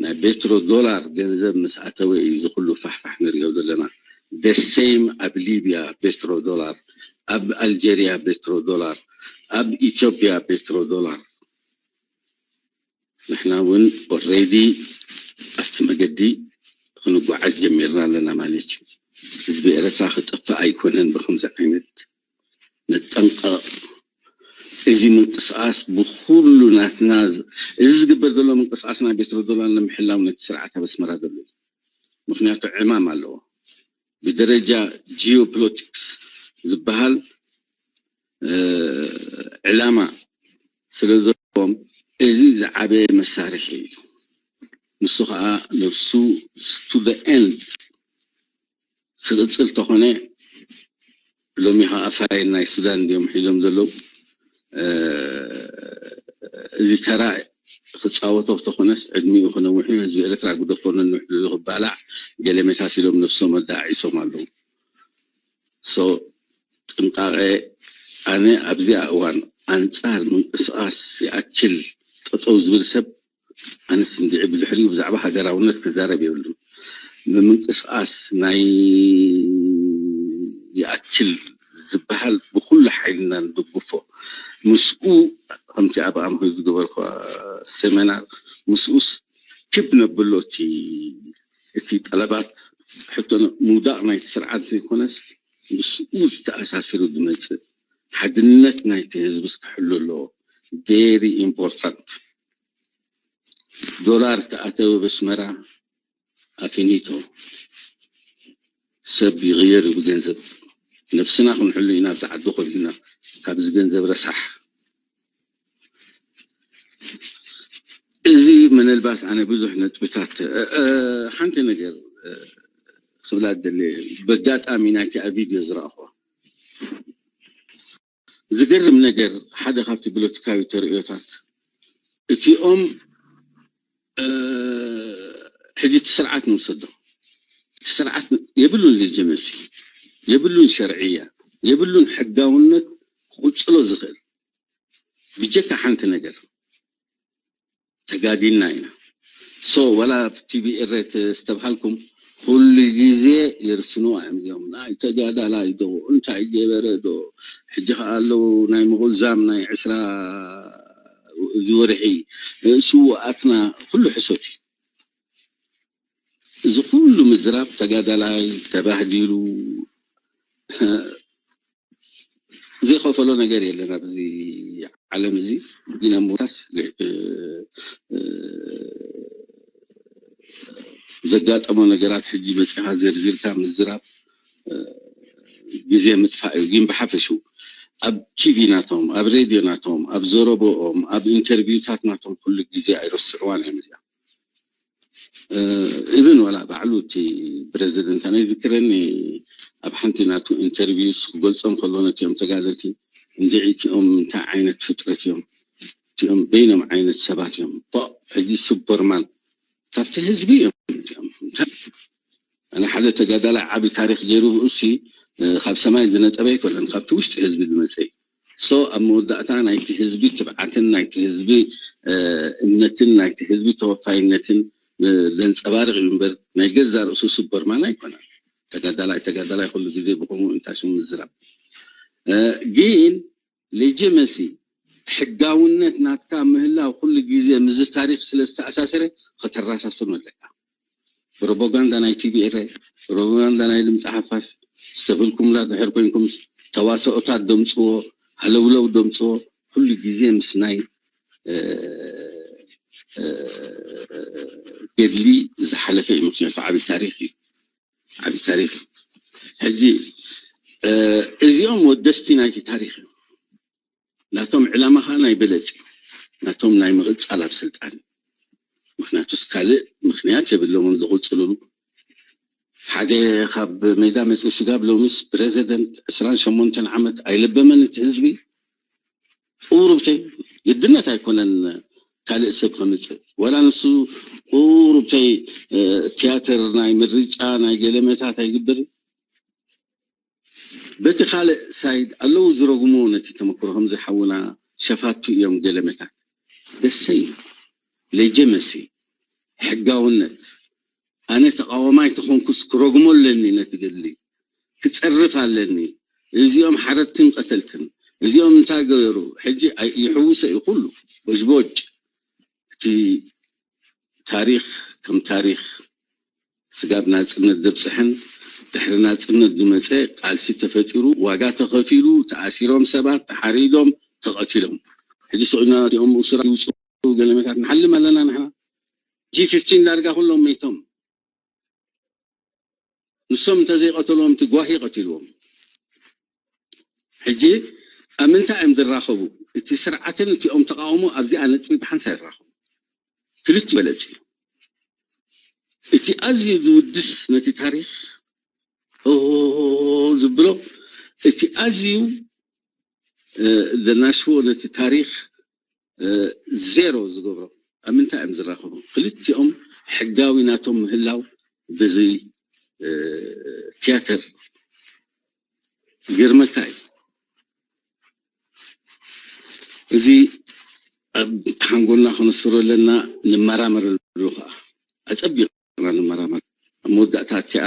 ናይ ቤትሮ ዶላር ገንዘብ ምስ ኣተወ እዩ ዝኩሉ ፋሕፋሕ ንሪኦ ዘለና ደሴም ኣብ ሊብያ ቤትሮ ዶላር ኣብ ኣልጀርያ ቤትሮ ዶላር ኣብ ኢትዮጵያ ቤትሮ ዶላር ንሕና እውን already ኣብቲ መገዲ ክንጓዓዝ ጀሚርና ኣለና ማለት እዩ ህዝቢ ኤረትራ ክጠፍእ ኣይኮነን ብከምዚ ዓይነት ንጠንቀቕ እዚ ምንቅስቃስ ብኩሉ ናትና እዚ ዝግበር ዘሎ ምንቅስቃስ ናይ ቤትሮ ዶላር ንምሕላው ነቲ ስርዓት ኣብ ኣስመራ ዘሎ እዩ ምክንያቱ ዕማም ኣለዎ ብደረጃ ጂኦፖለቲክስ ዝበሃል ዕላማ ስለ ዘለዎም እዚ ዝዓበየ መሳርሒ እዩ። ንሱ ከዓ ነብሱ to the end ክቅፅል ተኾነ ሎሚ ከዓ ፋይል ናይ ሱዳን እንዲዮም ሒዞም ዘለዉ እዚ ተራ ክፃወቶ ተኾነስ ዕድሚኡ ክነውሕ እዩ ህዝቢ ኤርትራ ግደፎ ነንውሕ ዝሉ ክባላዕ ገለ መሳሲሎም ነብሶም ኣዳዓዒሶም ኣለዉ so ጥንቃቐ ኣነ ኣብዚኣ እዋን ኣንፃር ምንቅስቃስ ይኣክል ጠጠው ዝብል ሰብ ኣነስ እንዲዒ ብድሕሪኡ ብዛዕባ ሃገራውነት ክዛረብ የብሉን ብምንቅስቃስ ናይ ይኣክል ዝበሃል ብኩሉ ሓይልና ንድግፎ ምስኡ ከምቲ ኣብ ኣምሆ ዝገበርኳ ሰመናር ምስኡስ ክብ ነብሎ እቲ እቲ ጠለባት ሕቶ ምውዳቕ ናይቲ ስርዓት ዘይኮነስ ምስኡ ዝተኣሳሲሩ ዝመፅእ ሓድነት ናይቲ ህዝብስ ክሕሉ ኣለዎ። Very important። ዶላር ተኣተወ በስመራ ኣፊኒቶ። ሰብ ይቕየር እዩ ብገንዘብ። ነብስና ክንሕሉ ኢና ኣብዚ ዓዲ ኮሊና ካብዚ ገንዘብ ረሳሕ። እዚ ምናልባት ኣነ ብዙሕ ነጥብታት ሓንቲ ነገር ክብላ ደለ በጋጣሚ ናይቲ ኣብ ቪድዮ ዝረእኹ ዝገርም ነገር ሓደ ካብቲ ብሎቲካዊ ተርእዮታት እቲኦም ሕጂ እቲ ስርዓት ንውሰዶ ስርዓት የብሉን ሌጂመሲ የብሉን ሸርዕያ የብሉን ሕጋውነት ክቕፅሎ ዝኽእል ብጀካ ሓንቲ ነገር ተጋዲልና ኢና። ሶ ወላ ቲቪ ኤሬት ዝተብሃልኩም ኩሉ ግዜ የርስንዋ እዮም እዚኦም። ናይ ተጋዳላይ ዶ እንታይ ገበረ ዶ ሕጂ ከኣ ኣለዉ ናይ ምቑዛም ናይ ዕስራ እዚ ወርሒ ስውኣትና ኩሉ ሕሶት እዩ። እዚ ኩሉ ምዝራብ ተጋዳላይ ተባህዲሉ ዘይኸፈሎ ነገር የለን ኣብዚ ዓለም እዚ ግን ኣብ ሞታስ ዘጋጠሞ ነገራት ሕጂ መፅኻ ዘርዚርካ ምዝራብ ግዜ ምጥፋእ እዩ ግን ብሓፈሹ ኣብ ቲቪ ናቶም ኣብ ሬድዮ ናቶም ኣብ ዘረቦኦም ኣብ ኢንተርቪውታት ናቶም ኩሉ ግዜ ኣይረስዕዋን እዮም እዚኣ ኢቨን ዋላ ባዕሉ እቲ ፕረዚደንት ኣነ ዝክረኒ ኣብ ሓንቲ ናቱ ኢንተርቪውስ ክገልፆም ከሎ ነቲኦም ተጋደልቲ እንድዒ እቲኦም እንታይ ዓይነት ፍጥረት እዮም እቲኦም በይኖም ዓይነት ሰባት እዮም ፖ ሕጂ ሱፐርማን ካብቲ ህዝቢ እዮም እቲኦም እንታይ ኣነ ሓደ ተጋዳላይ ዓቢ ታሪክ ገይሩ ብኡሲ ካብ ሰማይ ዝነጠበ ኣይኮነን ካብቲ ውሽጢ ህዝቢ ዝመፀ እዩ ሶ ኣብ መወዳእታ ናይቲ ህዝቢ ትብዓትን ናይቲ ህዝቢ እምነትን ናይቲ ህዝቢ ተወፋይነትን ዘንፀባርቕ እዩ እምበር ናይ ገዛ ርእሱ ሱፐርማን ኣይኮነን። ተጋዳላይ ተጋዳላይ ኩሉ ግዜ ብኸምኡ እንታይ ሽሙ ምዝራብ ግን ሌጂመሲ ሕጋውነት ናትካ ምህላው ኩሉ ግዜ ምዚ ታሪክ ስለ ዝተኣሳሰረ ከተረሳስኖ ኣለካ። ፕሮፓጋንዳ ናይ ቲቪ ኤረ፣ ፕሮፓጋንዳ ናይ ድምፂ ሓፋሽ ዝተብልኩምላ ድሕር ኮይንኩም ተዋሰኦታት ደምፅዎ ሃለውለው ደምፅዎ ኩሉ ግዜ ምስ ናይ ገድሊ ዝሓለፈ እዩ። ምክንያቱ ዓብይ ታሪክ እዩ። ዓብይ ታሪክ እዩ። ሕጂ እዚኦም ወደስቲ ናይቲ ታሪክ እዮም። ናቶም ዕላማ ከዓ ናይ በለፂ ናቶም ናይ ምቕፃል ኣብ ስልጣን ምክንያቱስ ካልእ ምክንያት የብሎምን ዝቕፅልሉ ሓደ ካብ ሜዳ መፅኢ ስጋብ ሎሚስ ፕረዚደንት ዕስራን ሸሞንተን ዓመት ኣይለበመን እቲ ህዝቢ ቁሩብተይ ግድነት ኣይኮነን ካልእ ሰብ ከምፅእ ወላ ንሱ ቁሩብተይ ትያትር ናይ ምርጫ ናይ ገለመታት ኣይግብርን በቲ ካልእ ሳይድ ኣለዉ ዝረጉምዎ ነቲ ተመክሮ ከምዚ ሓውና ሸፋቱ እዮም ገለ መታት ደሰይ ሌጀመሲ ሕጋውነት ኣነ ተቃዋማይ ተኾንኩስ ክረግሞ ኣለኒ ነቲ ገድሊ ክፀርፍ ኣለኒ እዚኦም ሓረድትን ቀተልትን እዚኦም እንታይ ገበሩ ሕጂ ይሕውሰ እዩ ኩሉ ቦጅቦጅ እቲ ታሪክ ከም ታሪክ ስጋብ ናፅነት ዘብፅሐን ድሕሪ ናፅነት ዝመፀ ቃልሲ ተፈጢሩ ዋጋ ተኸፊሉ ተኣሲሮም ሰባት ተሓሪዶም ተቐቲሎም ሕጂ ስዑድና እዚኦም እሱራት ይውፅኡ ገለመታት ንሓልም ኣለና ንሕና ጂ ፊፍቲን ዳርጋ ኩሎም መይቶም ንሶም እንተዘይቀተልዎም እቲ ጓሂ ቀቲልዎም ሕጂ ኣብ ምንታይ እዮም ዝራኸቡ እቲ ስርዓትን እቲኦም ተቃውሞ ኣብዚኣ ነጥቢ ብሓንሳ ይራኸቡ ክልቲ በለፂ እቲ ኣዝዩ ዝውድስ ነቲ ታሪክ ዝብሎ እቲ ኣዝዩ ዘናሽዎ ነቲ ታሪክ ዜሮ ዝገብሮ ኣብ ምንታይ እዮም ዝራኸቡ ክልቲኦም ሕጋዊ ናቶም ምህላው ብዚ ትያተር ይገርመካ እዩ እዚ ኣብ ሓንጎልና ከነስፍሮ ኣለና ንመራመረሉ ከዓ ኣፀቢቕና ንመራመር ኣብ መወዳእታ እቲኣ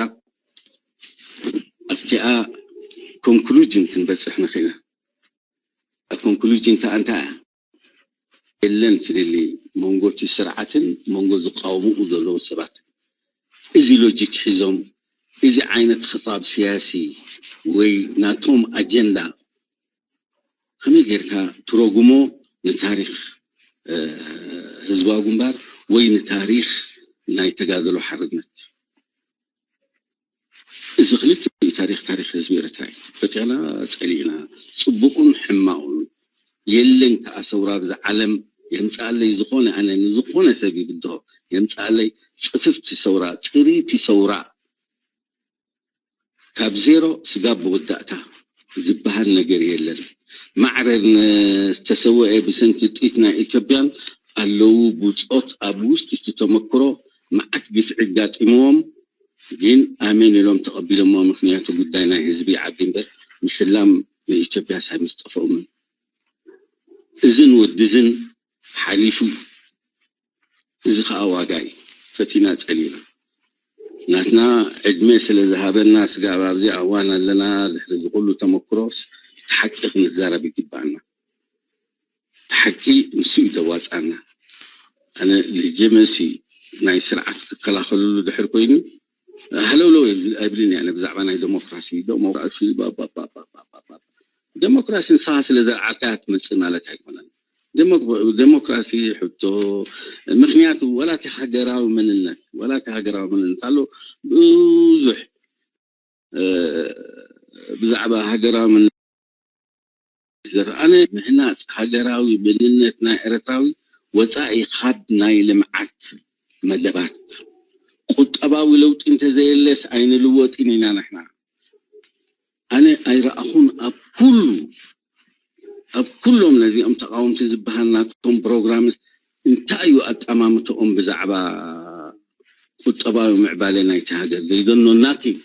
ኣብቲኣ ኮንክሉጅን ክንበፅሕ ንኽእልና ኮንክሉጅን ከዓ እንታይ እያ የለን ፍልልይ መንጎ እቲ ስርዓትን መንጎ ዝቃወምኡ ዘለዉ ሰባት እዚ ሎጂክ ሒዞም እዚ ዓይነት ክጣብ ስያሲ ወይ ናቶም ኣጀንዳ ከመይ ጌርካ ትረጉሞ ንታሪኽ ህዝባዊ ግንባር ወይ ንታሪኽ ናይ ተጋድሎ ሓርነት? እዚ ክልቲኡ ታሪኽ፣ ታሪኽ ህዝቢ ኤርትራ እዩ። ፈቲና ጸሊእና፣ ጽቡቑን ሕማቑን የለን ከኣ ሰውራ ብዛ ዓለም የምጽኣለይ ዝኾነ፣ ኣነ ንዝኾነ ሰብ ይብድሆ የምጽኣለይ ጽፍፍቲ ሰውራ፣ ጽሪቲ ሰውራ፣ ካብ ዜሮ ስጋብ መወዳእታ ዝበሃል ነገር የለን። ማዕረ ዝተሰወኤ ብሰንኪ ጥይት ናይ ኢትዮጵያን ኣለዉ ብጾት ኣብ ውሽጢ እቲ ተመክሮ መዓት ግፍዒ ኣጋጢምዎም ግን ኣሜን ኢሎም ተቐቢሎሞ። ምኽንያቱ ጉዳይ ናይ ህዝቢ ዓዲ እምበር ምስላም ንኢትዮጵያ ሳይ ምስ ጠፍኦምን እዝን ወድዝን ሓሊፉ እዚ ከዓ ዋጋ እዩ። ፈቲና ጸሊና ናትና ዕድመ ስለ ዝሃበና ስጋብ ኣብዚ ኣዋን ኣለና። ድሕሪ እዚ ኩሉ ተመክሮስ እቲ ሓቂ ክንዛረብ ይግባኣና። እቲ ሓቂ ንሱ እዩ ደዋፃና። ኣነ ልጀመሲ ናይ ስርዓት ክከላኸልሉ ድሕር ኮይኑ ሃለውለው ኣይብልን እየ። ብዛዕባ ናይ ዴሞክራሲ ዴሞክራሲ ዴሞክራሲ ንስኻ ስለ ዘርዓልካያ ትመፅእ ማለት ኣይኮነን። ዴሞክራሲ ሕቶ ምክንያቱ ወላቲ ሃገራዊ መንነት ወላቲ ሃገራዊ መንነት ኣሎ ብዙሕ ብዛዕባ ሃገራዊ መንነት ኣነ ምህናፅ ሃገራዊ መንነት ናይ ኤርትራዊ ወፃኢ ካብ ናይ ልምዓት መደባት ቁጠባዊ ለውጢ እንተዘየለስ ኣይንልወጥን ኢና ንሕና። ኣነ ኣይረኣኹን ኣብ ኩሉ ኣብ ኩሎም ነዚኦም ተቃወምቲ ዝበሃል ናቶም ፕሮግራምስ እንታይ እዩ ኣጠማምተኦም ብዛዕባ ቁጠባዊ ምዕባለ ናይቲ ሃገር? ዘይደኖ ናቲንግ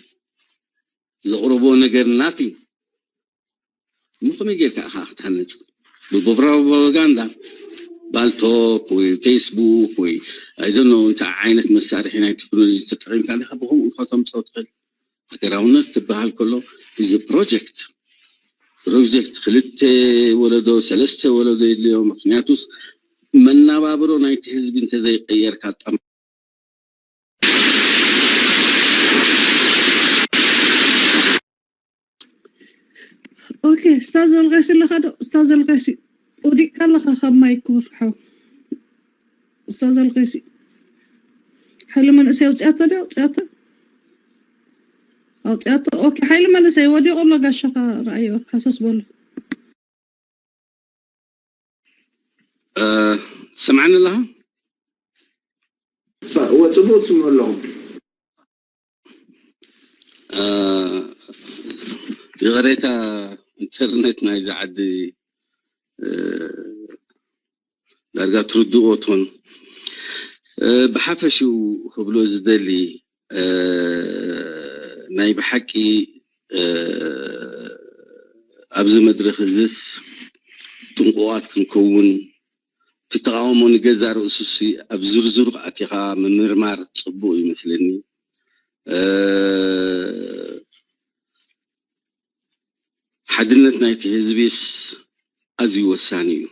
ዘቕረብዎ ነገር ናቲንግ። ምኽመይ ጌርካ ኢኻ ክትሃነፅ? ብፕሮፓጋንዳ ባልቶክ ወይ ፌስቡክ ወይ ኣይደኖ እንታይ ዓይነት መሳርሒ ናይ ቴክኖሎጂ ተጠቂምካ ዲካ ብከምኡ ኢካ ተምፅኦ ትኽእል? ሃገራውነት ትበሃል ከሎ እዚ ፕሮጀክት ፕሮጀክት ክልተ ወለዶ ሰለስተ ወለዶ የድልዮ። ምክንያቱስ መናባብሮ ናይቲ ህዝቢ እንተዘይቀየርካ ጠም ኦኬ ስታዝ ወልቀሲ ኣለካ ዶ? ስታዝ ወልቀሲ ወዲቅካ ኣለካ ካብ ማይክ ክፍርሖ። ስታዝ ወልቀሲ ሓይሊ መንእሰይ ኣውፅኣቶ ዶ ኣውፅኣቶ? ኣውፅኣቶ። ኦኬ ሓይሊ መንእሰይ ወዲቑ ኣሎ ጋሻኻ ረኣዮ ሃሰስ በሎ። ትሰምዓኒ ኣለኻ? እወ ጽቡቅ ትስምዑ ኣለኹም። ይቕሬታ ኢንተርኔት ናይዚ ዓዲ ዳርጋ ትርድእዎ ትኾኑ። ብሓፈሽኡ ክብሎ ዝደሊ ናይ ብሓቂ ኣብዚ መድረኽ እዝስ ጥንቁቓት ክንከውን እቲ ተቓውሞ ንገዛ ርእሱሲ ኣብ ዝርዝሩ ኣቲኻ ምምርማር ጽቡቕ ይመስለኒ። ሓድነት ናይቲ ህዝቢስ ኣዝዩ ወሳኒ እዩ።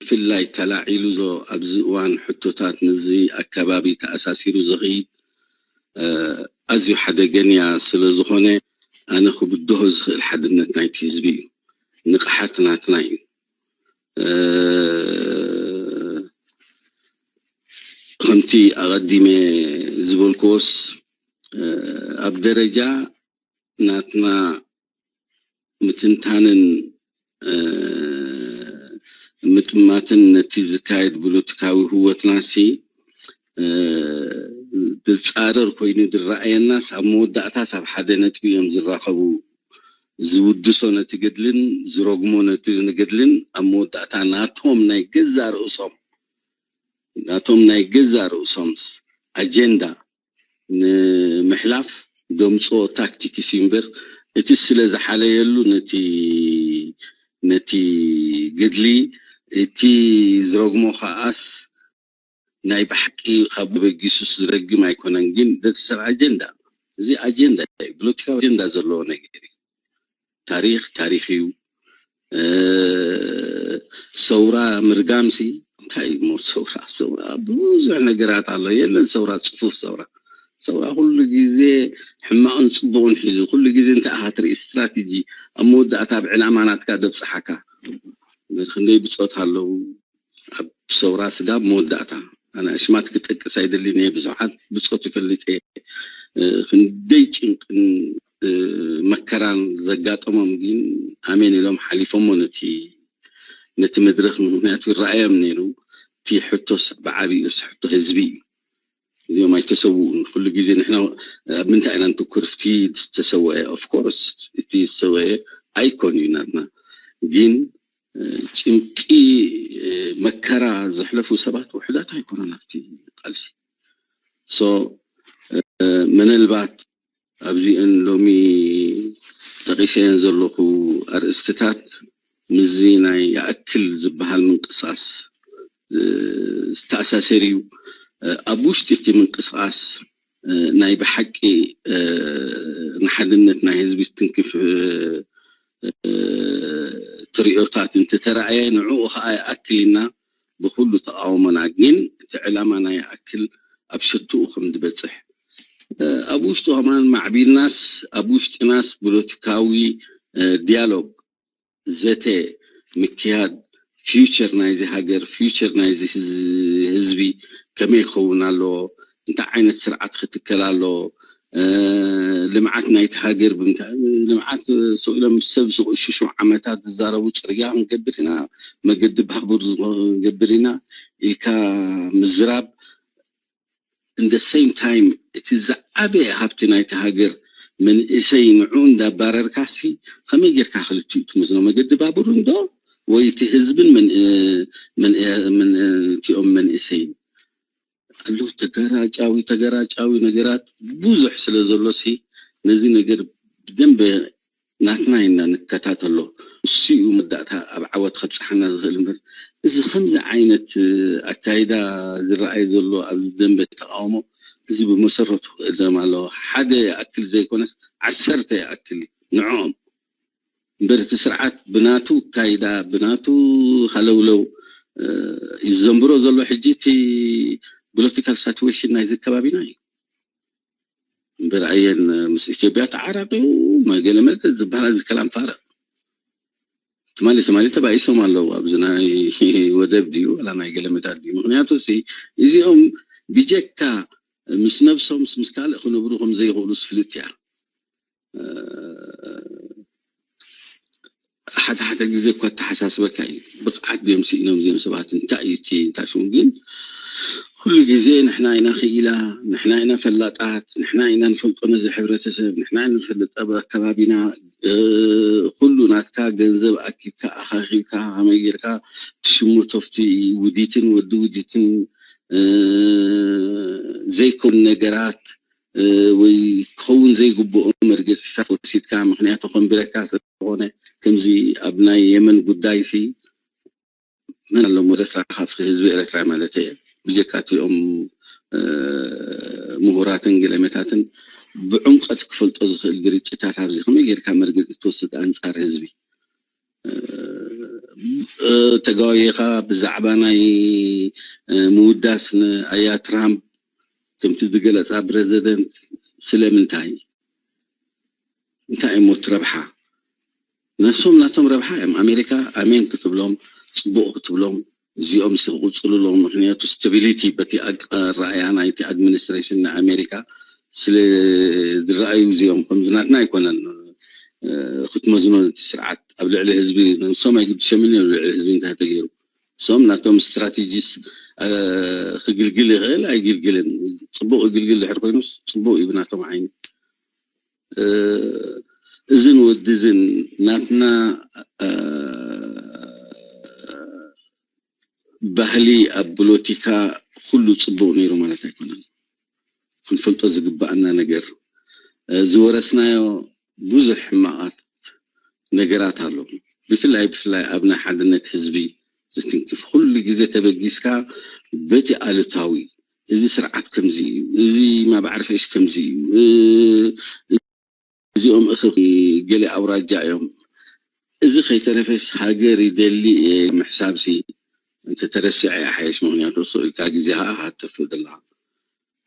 ብፍላይ ተላዒሉ ዘሎ ኣብዚ እዋን ሕቶታት ምስዚ ኣከባቢ ተኣሳሲሩ ዝኸይድ ኣዝዩ ሓደገንያ ስለ ዝኾነ ኣነ ክብድሆ ዝኽእል ሓድነት ናይቲ ህዝቢ እዩ። ንቕሓት ናትና እዩ። ከምቲ ኣቐዲመ ዝበልክዎስ ኣብ ደረጃ ናትና ምትንታንን ምጥማትን ነቲ ዝካየድ ፖለቲካዊ ህወትናሲ ዝፃረር ኮይኑ ዝረኣየናስ ኣብ መወዳእታስ ኣብ ሓደ ነጥቢ እዮም ዝራኸቡ። ዝውድሶ ነቲ ገድልን ዝረግሞ ነቲ ንገድልን ኣብ መወዳእታ ናቶም ናይ ገዛ ርእሶም ናቶም ናይ ገዛ ርእሶም ኣጀንዳ ንምሕላፍ ዘምፅኦ ታክቲክስ እዩ እምበር እቲ ስለ ዝሓለየሉ ነቲ ነቲ ገድሊ እቲ ዝረግሞ ከዓስ ናይ ብሓቂ ካብ በጊሱስ ዝረግም ኣይኮነን ግን ደቲ ሰብ ኣጀንዳ እዚ ኣጀንዳ እዩ ፖለቲካዊ ኣጀንዳ ዘለዎ ነገር እዩ ታሪክ ታሪክ እዩ ሰውራ ምርጋምሲ እንታይ እሞ ሰውራ ሰውራ ብዙሕ ነገራት ኣሎ የለን ሰውራ ፅፉፍ ሰውራ ሰውራ ኩሉ ግዜ ሕማቕን ፅቡቕን ሒዙ ኩሉ ግዜ እንታይ ኢኻ ትርኢ ስትራቴጂ ኣብ መወዳእታ ኣብ ዕላማ ናትካ ደብፅሓካ ክንደይ ብጾት ኣለዉ ኣብ ሰውራ ስጋብ መወዳእታ። ኣነ ኣሽማት ክጠቅስ ኣይደልን እየ፣ ብዙሓት ብጾት ይፈልጥ እየ። ክንደይ ጭንቅን መከራን ዘጋጠሞም ግን ኣሜን ኢሎም ሓሊፎሞ ነቲ ነቲ መድረኽ። ምክንያቱ ይረኣዮም ነይሩ። እቲ ሕቶስ ብዓብዩስ ሕቶ ህዝቢ እዩ። እዚኦም ኣይተሰውኡን። ኩሉ ግዜ ንሕና ኣብ ምንታይ ኢና ንትኩር? ፍቲ ዝተሰወአ፣ ኦፍኮርስ እቲ ዝተሰወአ ኣይኮን እዩ ናትና። ግን ጭንቂ መከራ ዘሕለፉ ሰባት ውሕዳት ኣይኮነን ኣብቲ ቃልሲ። ሶ ምናልባት ኣብዚአን ሎሚ ጠቒሰየን ዘለኹ ኣርእስትታት ምስዚ ናይ ይኣክል ዝበሃል ምንቅስቃስ ዝተኣሳሰር እዩ። ኣብ ውሽጢ እቲ ምንቅስቃስ ናይ ብሓቂ ንሓድነት ናይ ህዝቢ ትንክፍ ትሪኦታት እንተተራእየ ንዕኡ ከዓ ይኣክል ኢና ብኩሉ ተቃውሞና። ግን እቲ ዕላማ ናይ ይኣክል ኣብ ሸትኡ ከም ዝበፅሕ ኣብ ውሽጡ ከማን ማዕቢልናስ ኣብ ውሽጢናስ ፖለቲካዊ ዲያሎግ ዘተ ምክያድ ፊውቸር ናይዚ ሃገር፣ ፊውቸር ናይዚ ህዝቢ ከመይ ክኸውን ኣለዎ፣ እንታይ ዓይነት ስርዓት ክትከል ኣለዎ፣ ልምዓት ናይቲ ሃገር ብምንታይ ልምዓት ስቕ ኢሎም ምስ ሰብ ዝቕሽሹ ዓመታት ዝዛረቡ ፅርግያ ክንገብር ኢና፣ መገዲ ባቡር ክንገብር ኢና ኢልካ ምዝራብ in the same time እቲ ዝዓበየ ሃብቲ ናይቲ ሃገር መንእሰይ ንዑ እንዳባረርካሲ ከመይ ጌርካ ክልቲኡ ትመዝኖ? መገዲ ባቡር እንዶ ወይ እቲ ህዝብን እቲኦም መንእሰይን ኣለዉ። ተገራጫዊ ተገራጫዊ ነገራት ብዙሕ ስለ ዘሎ ሲ ነዚ ነገር ብደንበ ናትና ኢና ንከታተሎ። እሱ እዩ መዳእታ ኣብ ዓወት ከብፅሓና ዝኽእል እምበር እዚ ከምዚ ዓይነት ኣካይዳ ዝረኣይ ዘሎ ኣብዚ ደንበ ተቃውሞ እዚ ብመሰረቱ ክእለም ኣለዎ። ሓደ ይኣክል ዘይኮነስ ዓሰርተ ይኣክል ንዕኦም እምበር እቲ ስርዓት ብናቱ ኣካይዳ ብናቱ ሃለውለው እዩ ዘንብሮ ዘሎ። ሕጂ እቲ ፖለቲካል ሳትዌሽን ናይዚ ከባቢና እዩ እምበር ኣየን ምስ ኢትዮጵያ ተዓራቂው መገለ መለ ዝበሃል እዚ ከላም ፋረቅ። ትማሊ ትማሊ ተባኢሶም ኣለዉ ኣብዚ ናይ ወደብ ድዩ ዋላ ናይ ገለ መዳድ ድዩ? ምክንያቱ ሲ እዚኦም ብጀካ ምስ ነብሶም ምስ ካልእ ክነብሩ ከም ዘይኽእሉ ስፍልጥ እያ። ሓደ ሓደ ግዜ እኳ ተሓሳስበካ እዩ። ብቕዓት ድዮም ስኢኖም እዚኦም ሰባት እንታይ እዩ እቲ እንታይ ሽሙ ግን ኩሉ ግዜ ንሕና ኢና ክኢላ፣ ንሕና ኢና ፈላጣት፣ ንሕና ኢና ንፈልጦ ነዚ ሕብረተሰብ፣ ንሕና ኢና ንፈልጥ ኣብ ኣከባቢና ኩሉ ናትካ ገንዘብ ኣኪብካ ኣኻኺብካ ከመይ ጌርካ ትሽምቶ ኣብቲ ውዲትን ወዲ ውዲትን ዘይከውን ነገራት ወይ ክኸውን ዘይግብኦ መርገፂታት ወሲድካ ምክንያቱ ከንብረካ ስለዝኾነ ከምዚ ኣብ ናይ የመን ጉዳይ ሲ መን ኣለሞ ኤረትራ ካብቲ ህዝቢ ኤረትራ ማለት እየ ብጀካ እቲኦም ምሁራትን ገለመታትን ብዕምቀት ክፈልጦ ዝኽእል ግርጭታት ኣብዚ ከመይ ጌርካ መርገፂ ትወስድ ኣንፃር ህዝቢ ተጋውየኻ ብዛዕባ ናይ ምውዳስ ንኣያ ትራምፕ ከምቲ ዝገለፃ ፕረዚደንት ስለምንታይ እንታይ እሞ እቲ ረብሓ ነሶም ናቶም ረብሓ እዮም ኣሜሪካ ኣሜን ክትብሎም ፅቡቅ ክትብሎም እዚኦም ሲ ክቅፅሉ ኣለዎም ምክንያቱ ስታቢሊቲ በቲ ኣረኣያ ናይቲ ኣድሚኒስትሬሽን ናይ ኣሜሪካ ስለ ዝረኣዩ እዚኦም ከምዚ ናትና ኣይኮነን ክትመዝኖ ነቲ ስርዓት ኣብ ልዕሊ ህዝቢ ንሶም ኣይግድሸምን እዮም ልዕሊ ህዝቢ እንታይ ተገይሩ እሶም ናቶም ስትራቴጂስ ክግልግል ይኽእል ኣይግልግልን ፅቡቅ ይግልግል ድሕር ኮይኑስ ፅቡቅ እዩ ብናቶም ዓይኒ እዝን ወዲ እዝን ናትና ባህሊ ኣብ ፖለቲካ ኩሉ ፅቡቅ ነይሩ ማለት ኣይኮነን። ክንፈልጦ ዝግባኣና ነገር ዝወረስናዮ ብዙሕ ሕማቃት ነገራት ኣሎ። ብፍላይ ብፍላይ ኣብ ናይ ሓድነት ህዝቢ ዝትንክፍ ኩሉ ግዜ ተበጊስካ በቲ ኣሉታዊ እዚ ስርዓት ከምዚ እዩ፣ እዚ ማባዕርፌሽ ከምዚ እዩ፣ እዚኦም እኽ ገለ ኣውራጃ እዮም። እዚ ከይተረፈስ ሃገር ይደሊ እየ ምሕሳብሲ እንተተረሲዐ ይሓይሽ። ምክንያቱ እሱ ኢልካ ግዜኻ ሃተፍእ ዘለኻ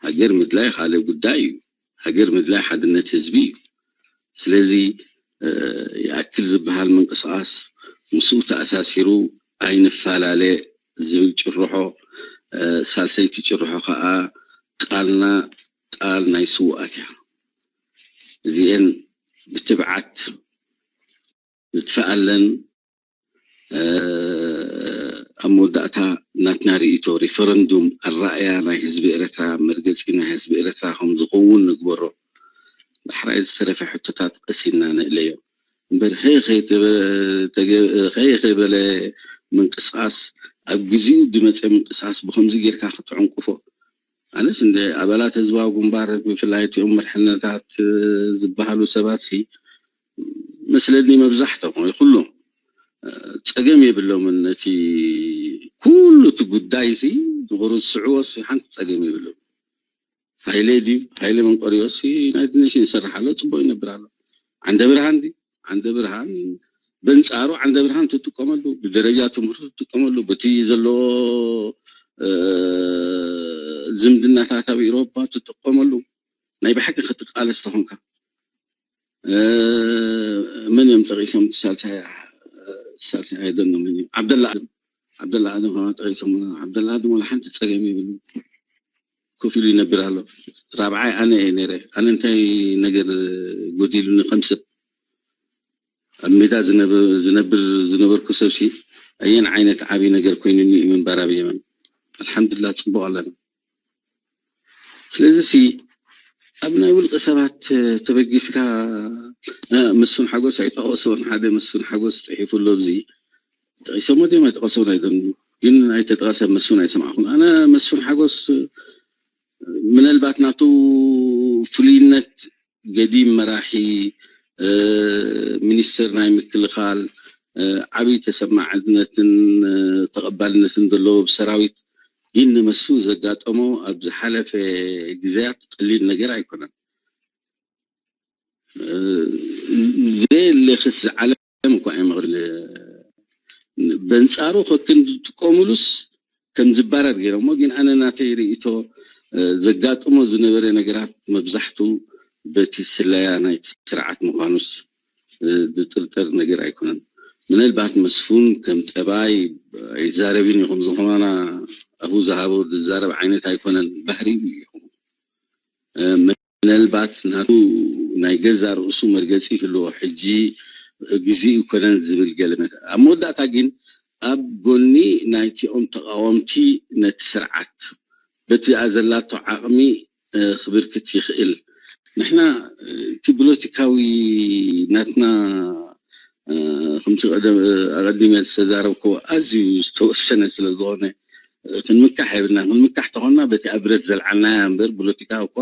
ሃገር ምድላይ ካልእ ጉዳይ እዩ። ሃገር ምድላይ ሓድነት ህዝቢ እዩ። ስለዚ ይኣክል ዝበሃል ምንቅስቃስ ምስኡ ተኣሳሲሩ ኣይንፈላለ ዝብል ጭርሖ፣ ሳልሰይቲ ጭርሖ ከዓ ቃልና ቃል ናይ ስውኣት እያ። እዚኤን ብትብዓት ንጥፍኣለን። ኣብ መወዳእታ ናትና ርእይቶ፣ ሪፈረንዱም ኣረኣእያ ናይ ህዝቢ ኤረትራ፣ መርገጺ ናይ ህዝቢ ኤረትራ ከም ዝኸውን ንግበሮ። ዳሕራይ ዝተረፈ ሕቶታት ቀሲና ንእለዮ እምበር፣ ኸይ ከይበለ ምንቅስቃስ፣ ኣብ ግዜኡ ዝመፀ ምንቅስቃስ ብከምዚ ጌርካ ክትዕንቁፎ። ኣነስ እንደ ኣባላት ህዝባዊ ግንባር፣ ብፍላይ እቲኦም መርሕነታት ዝበሃሉ ሰባት ሲ፣ መስለኒ መብዛሕቶም ወይ ኩሎም ጸገም የብሎምን። ነቲ ኩሉ እቲ ጉዳይ ሲ ንክርስዕዎ ሲ ሓንቲ ጸገም የብሎም። ሃይለ ድዩ ሃይለ መንቆሪዮ ሲ ናይ ድንሽ ይሰርሕ ኣሎ፣ ጽቡቅ ይነብር ኣሎ። ዓንደ ብርሃን ድዩ ዓንደ ብርሃን፣ በንጻሩ ዓንደ ብርሃን ትጥቀመሉ፣ ብደረጃ ትምህርቱ ትጥቀመሉ፣ በቲ ዘለዎ ዝምድናታት ኣብ ኤሮፓ ትጥቀመሉ። ናይ ብሓቂ ክትቃለስ ተኾንካ፣ መን እዮም ጠቂሶም? ሳልሳይ ሳልሳይ ኣይደኖም። ዓብደላ ኣደም፣ ዓብደላ ኣደም ከማ ጠቂሶም። ዓብደላ ኣደም ወላ ሓንቲ ጸገም ይብሉ፣ ኮፍ ኢሉ ይነብር ኣሎ። ራብዓይ ኣነ እየ ነይረ። ኣነ እንታይ ነገር ጎዲሉኒ? ከም ሰብ ኣብ ሜዳ ዝነብር ዝነበርኩ ሰብሲ ኣየን ዓይነት ዓብዪ ነገር ኮይኑኒ እዩ ምንባር ኣብ የመን? ኣልሓምዱላ፣ ጽቡቅ ኣለና። ስለዚ ሲ ኣብ ናይ ውልቂ ሰባት ተበጊስካ፣ መስፍን ሓጎስ ኣይጠቀሶን። ሓደ መስፍን ሓጎስ ጽሒፉ ኣሎ ኣብዚ። ጠቂሶሞ ድዮም ኣይጠቀሶን ኣይደን፣ ግን ኣይተጠቀሰ መስፍን ኣይሰማዕኹን። ኣነ መስፍን ሓጎስ ምናልባት ናቱ ፍሉይነት፣ ገዲም መራሒ፣ ሚኒስትር ናይ ምክልኻል፣ ዓብዪ ተሰማዕነትን ተቐባልነትን ዘለዎ ብሰራዊት፣ ግን ንመስፍን ዘጋጠሞ ኣብ ዝሓለፈ ግዜያት ቀሊል ነገር ኣይኮነን። ዘየለ ክሲ ዓለም እኳ እዮም። በንጻሩ ከክንዲ ዝጥቀሙሉስ ከም ዝባረር ገይሮሞ። ግን ኣነ ናተይ ርእይቶ፣ ዘጋጥሞ ዝነበረ ነገራት መብዛሕቱ በቲ ስለያ ናይቲ ስርዓት ምዃኑስ ዝጥርጠር ነገር ኣይኮነን። ምናልባት መስፉን ከም ጠባይ ኣይዛረብን እዩ፣ ከም ዝኾነ ኣፉ ዝሃቦ ዝዛረብ ዓይነት ኣይኮነን፣ ባህሪኡ እዩ። ምናልባት ናቱ ናይ ገዛ ርእሱ መርገጺ ይህልዎ፣ ሕጂ ግዜኡ ኣይኮነን ዝብል ገለ መት-፣ ኣብ መወዳእታ ግን ኣብ ጎኒ ናይቲኦም ተቃወምቲ ነቲ ስርዓት በቲ ዘላቶ ዓቕሚ ክብርክት ይኽእል። ንሕና እቲ ፖለቲካዊ ናትና ከምቲ ኣቐዲመ ዝተዛረብክዎ ኣዝዩ ዝተወሰነ ስለ ዝኾነ ክንምካሕ የብልና። ክንምካሕ ተኾንና በቲ ኣብ ብረት ዘልዓልናያ እምበር ፖለቲካ እኳ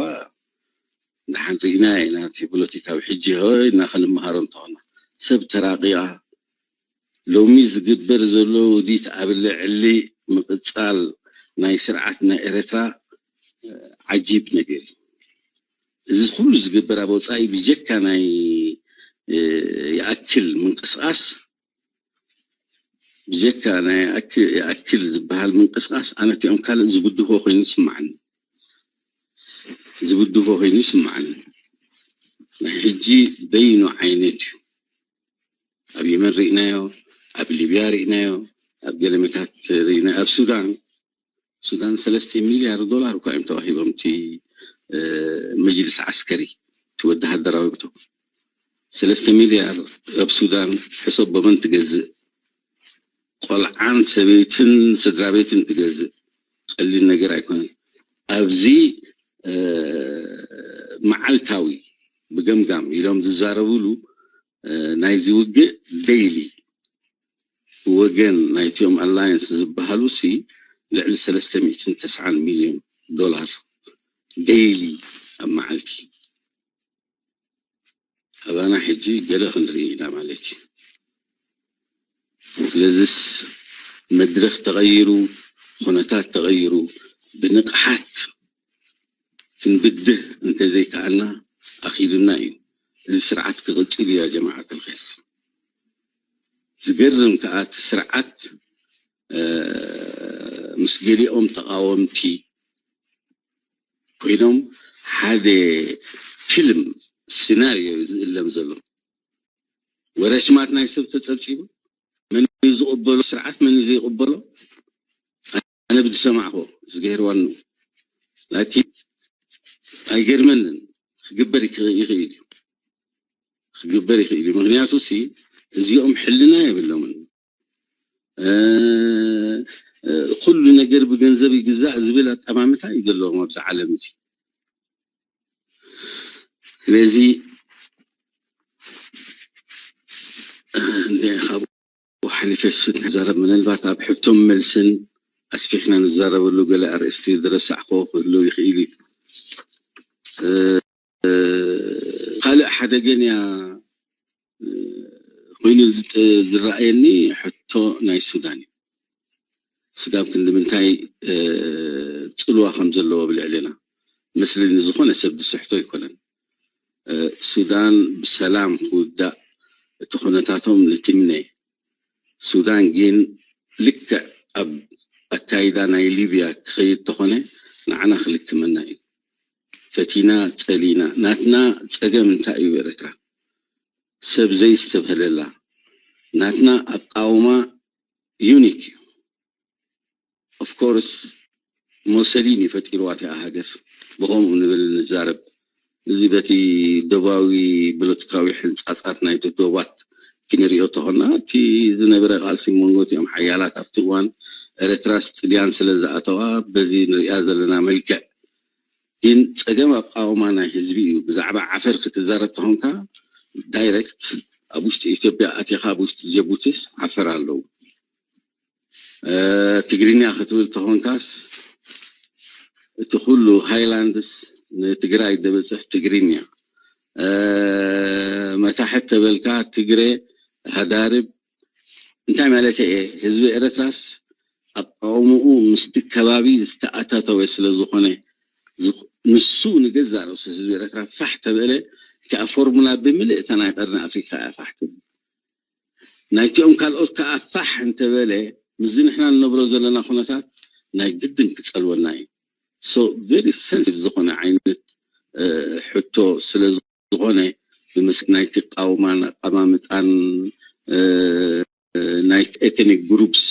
ደሓን ርኢና ኢና። እቲ ፖለቲካዊ ሕጂ ሆ ኢልና ክንመሃሮ እንተኾና ሰብ ተራቂቓ ሎሚ ዝግበር ዘሎ ውዲት ኣብ ልዕሊ ምቕጻል ናይ ስርዓት ናይ ኤረትራ ዓጂብ ነገር እዩ። እዚ ኩሉ ዝግበር ኣብ ወጻኢ ብጀካ ናይ ይኣክል ምንቅስቃስ ብጀካ ናይ ይኣክል ዝበሃል ምንቅስቃስ ኣነ እቲኦም ካልእ ዝብድሆ ኮይኑ ይስምዓኒ። ዝብድሆ ኮይኑ ይስምዓኒ። ናይ ሕጂ በይኑ ዓይነት እዩ። ኣብ የመን ርኢናዮ፣ ኣብ ሊብያ ርኢናዮ፣ ኣብ ገለመታት ርኢናዮ፣ ኣብ ሱዳን ሱዳን ሰለስተ ሚልያርድ ዶላር እኳ እዮም ተዋሂቦም። እቲ መጅልስ ዓስከሪ እቲ ወተሃደራዊ ብቶ ሰለስተ ሚልያርድ ኣብ ሱዳን ሕሰቦ መን ትገዝእ? ቆልዓን ሰበይትን ስድራ ቤትን ትገዝእ ቀሊል ነገር ኣይኮነን። ኣብዚ መዓልታዊ ብገምጋም ኢሎም ዝዛረብሉ ናይዚ ውግእ ደይሊ ብወገን ናይቲኦም ኣላየንስ ዝበሃሉ ሲ ልዕሊ ሰለስተ ሚእትን ተስዓን ሚልዮን ዶላር ደይሊ ኣብ መዓልቲ። ኣባና ሕጂ ገለ ክንርኢ ኢና ማለት እዩ። ስለዚስ መድረኽ ተቐይሩ፣ ኩነታት ተቐይሩ፣ ብንቕሓት ክንብድህ እንተዘይከኣልና ኣኺሉና እዩ። እዚ ስርዓት ክቕጽል እዩ ያ ጀማዓት ኣልኸይር። ዝገርም ከኣ እቲ ስርዓት ምስ ገሊኦም ተቓወምቲ ኮይኖም ሓደ ፊልም ሲናርዮ እዩ ዝእለም ዘሎ። ወረ ሽማት ናይ ሰብ ተጸብጺቡ ዝቕበሎ ስርዓት መን እዩ ዘይቕበሎ? ኣነ ብዝሰማዕኹ ዝገይርዋኑ ላኪን ኣይገርመንን። ክግበር ይክ- ይኽእል እዩ። ክግበር ይኽእል እዩ። ምክንያቱ ሲ እዚኦም ሕልና የብሎምን። እ፣ እ፣ ኩሉ ነገር ብገንዘብ ይግዛእ ዝብል ኣጠማምታ እዩ ዘለዎም ኣብዚ ዓለም እዚ። ስለዚ እንደ ካብኡ ሓሊፈ ስት ንዛረብ ምናልባት ኣብ ሕቶም መልስን ኣስፊሕና ንዛረበሉ ገለ ኣርእስቲ ዝረሳዕኮ ክህልው ይኽእል እዩ። እ፣ ካልእ ሓደ ገንያ ኮይኑ ዝረኣየኒ ሕቶ ናይ ሱዳን እዩ። ስጋብ ክንዲ ምንታይ ፅልዋ ከም ዘለዎ ብልዕልና መስለኒ ዝኾነ ሰብ ዝስሕቶ ኣይኮነን። ሱዳን ብሰላም ክውዳእ እቲ ኩነታቶም ንትምነ። ሱዳን ግን ልክዕ ኣብ ኣካይዳ ናይ ሊብያ ክኸይድ ተኾነ ንዓና ክልክመና እዩ። ፈቲና ፀሊና ናትና ፀገም እንታይ እዩ? ኤርትራ ሰብ ዘይስተብህለላ ናትና ኣቃውማ ዩኒክ እዩ። ኦፍኮርስ ሞሰሊኒ ፈጢርዋ እቲኣ ሃገር ብኸምኡ ንብል ንዛረብ። እዚ በቲ ዶባዊ ፖለቲካዊ ሕንፃፃት ናይቲ ዶባት ክንሪኦ ተኾና እቲ ዝነበረ ቃልሲ መንጎ እቲኦም ሓያላት ኣብቲ እዋን ኤርትራስ ጥልያን ስለ ዝኣተዋ በዚ ንሪኣ ዘለና መልክዕ ግን ፀገም ኣቃውማ ናይ ህዝቢ እዩ። ብዛዕባ ዓፈር ክትዛረብ ተኾንካ ዳይረክት ኣብ ውሽጢ ኢትዮጵያ ኣቲኻ ኣብ ውሽጢ ጀቡቲስ ዓፈር ኣለዉ። ትግርኛ ክትብል ተኾንካስ እቲ ኩሉ ሃይላንድስ ንትግራይ ደበፅሕ ትግርኛ መታሕት ተበልካ ትግረ ሃዳርብ እንታይ ማለት እየ? ህዝቢ ኤረትራስ ኣቃውምኡ ምስቲ ከባቢ ዝተኣታተወ ስለ ዝኾነ ንሱ ንገዛእ ርእሱ ህዝቢ ኤረትራ ፋሕ ተበለ እቲኣ ፎርሙላ ብምልእታ ናይ ቀርኒ ኣፍሪካ እያ ፋሕ ትብል። ናይቲኦም ካልኦት ከዓ ፋሕ እንተበለ ምስዚ ንሕና ንነብሮ ዘለና ኩነታት ናይ ግድን ክፀልወና እዩ። So very sensitive ዝኾነ ዓይነት ሕቶ ስለ ዝኾነ ብምስክ ናይቲ ቃውማን ኣቀማምጣን ናይ ኤትኒክ ግሩፕስ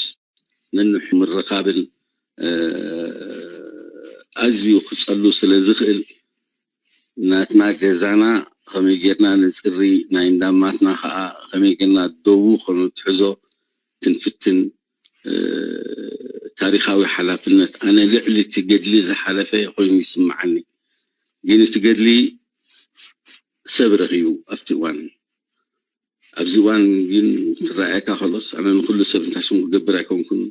ነንሑ ምርኻብን ኣዝዩ ክፀሉ ስለ ዝኽእል ናትና ገዛና ከመይ ጌርና ንፅሪ ናይ እንዳማትና ከዓ ከመይ ጌርና ደዉ ከነትሕዞ ክንፍትን ታሪኻዊ ሓላፍነት ኣነ ልዕሊ እቲ ገድሊ ዝሓለፈ ኮይኑ ይስምዓኒ። ግን እቲ ገድሊ ሰብ ረኺቡ ኣብቲ እዋን ኣብዚ እዋን ግን ክረኣየካ ከሎስ ኣነ ንኩሉ ሰብ እንታይ ሽሙ ክገብር ኣይኮንኩን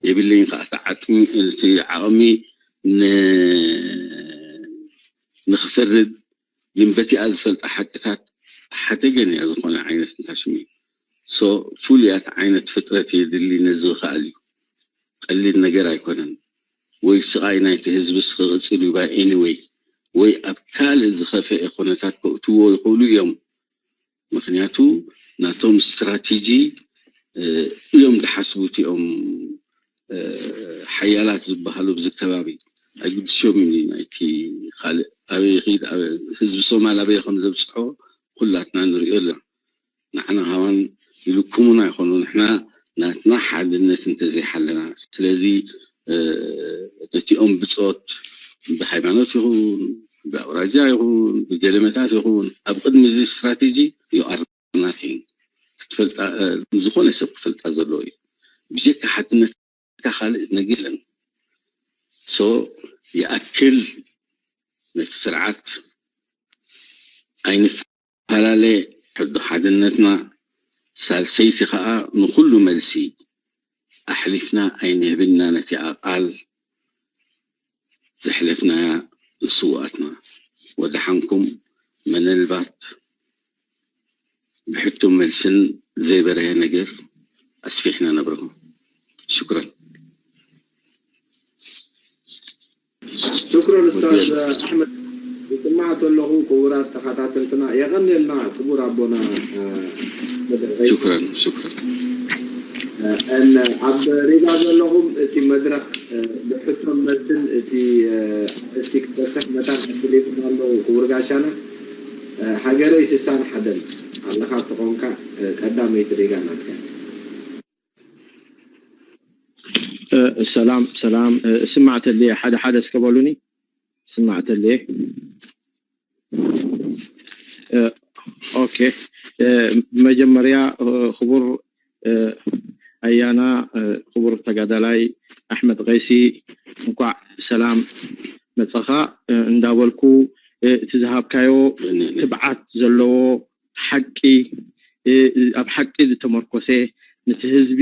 የብለይን ከዓ እቲ ዓጥሚ እቲ ዓቕሚ ንክፈርድ ግን በቲኣ ዝፈልጣ ሓቅታት ሓደ ገንያ ዝኾነ ዓይነት እንታይ ሽሙ እዩ። So ፍሉያት ዓይነት ፍጥረት የድሊ ነዚ ዝኽኣል እዩ። ቀሊል ነገር ኣይኮነን። ወይ ስቓይ ናይቲ ህዝብስ ክቕፅል እዩ by any way ወይ ኣብ ካልእ ዝኸፈኤ ኩነታት ከእትዎ ይኽእሉ እዮም። ምክንያቱ ናቶም ስትራቴጂ እዮም ዝሓስቡ እቲኦም ሓያላት ዝበሃሉ ብዚ ከባቢ ኣይግድሾም እዩ ናይቲ ካልእ ኣበይ ኺድ ህዝቢ ሶማል ኣበይ ከም ዘብፅሖ ኩላትና ንሪኦ ኣለና። ንዓና ሃዋን ይልክሙና ይኾኑ ንሕና ናትና ሓድነት እንተዘይሓለና ስለዚ ነቲኦም ብፆት ብሃይማኖት ይኹን ብኣውራጃ ይኹን ብገለመታት ይኹን ኣብ ቅድሚ እዚ ስትራቴጂ you are nothing ክትፈልጣ ዝኾነ ሰብ ክፈልጣ ዘለዎ እዩ። ብጀካ ሓድነትካ ካልእ ነገር የለን። So ይኣክል ነቲ ስርዓት ኣይንፈላለ ሕዱ ሓድነትና ሳልሰይቲ ከዓ ንኩሉ መልሲ ኣሕሊፍና ኣይንህብና ነቲኣ ቃል ዘሕለፍናያ ንስውኣትና ወደሓንኩም መነልባት ብሕቶ መልስን ዘይበረሀ ነገር ኣስፊሕና ነብረኹም ሽኩረን ሽኩረን ኡስታዝ ኣሕመድ ዝፅማዕ ተለኹ ክቡራት ተኸታተልትና የቐንየልና ክቡር ኣቦና ሽኩረን ሽኩረን ኣብ ሪጋ ዘለኹም እቲ መድረኽ ብሕቶን መልስን እቲ ኣርእስቲ ክበፅሕ መታን ዕድል ይፍና ኣለዉ ክቡር ጋሻና ሃገረይ ስሳን ሓደን ኣለኻ ተኾንካ ቀዳመይቲ ሪጋ ናትካ ሰላም ሰላም። እስማዕ ተልየ ሓደ ሓደ እስከ በሉኒ። እስማዕ ተልየ። ኦኬ። መጀመርያ ክቡር ኣያና፣ ክቡር ተጋዳላይ ኣሕመድ ቀይሲ፣ እንኳዕ ሰላም መፀኻ እንዳበልኩ፣ እቲ ዝሃብካዮ ትብዓት ዘለዎ ሓቂ፣ ኣብ ሓቂ ዝተመርኮሰ፣ ነቲ ህዝቢ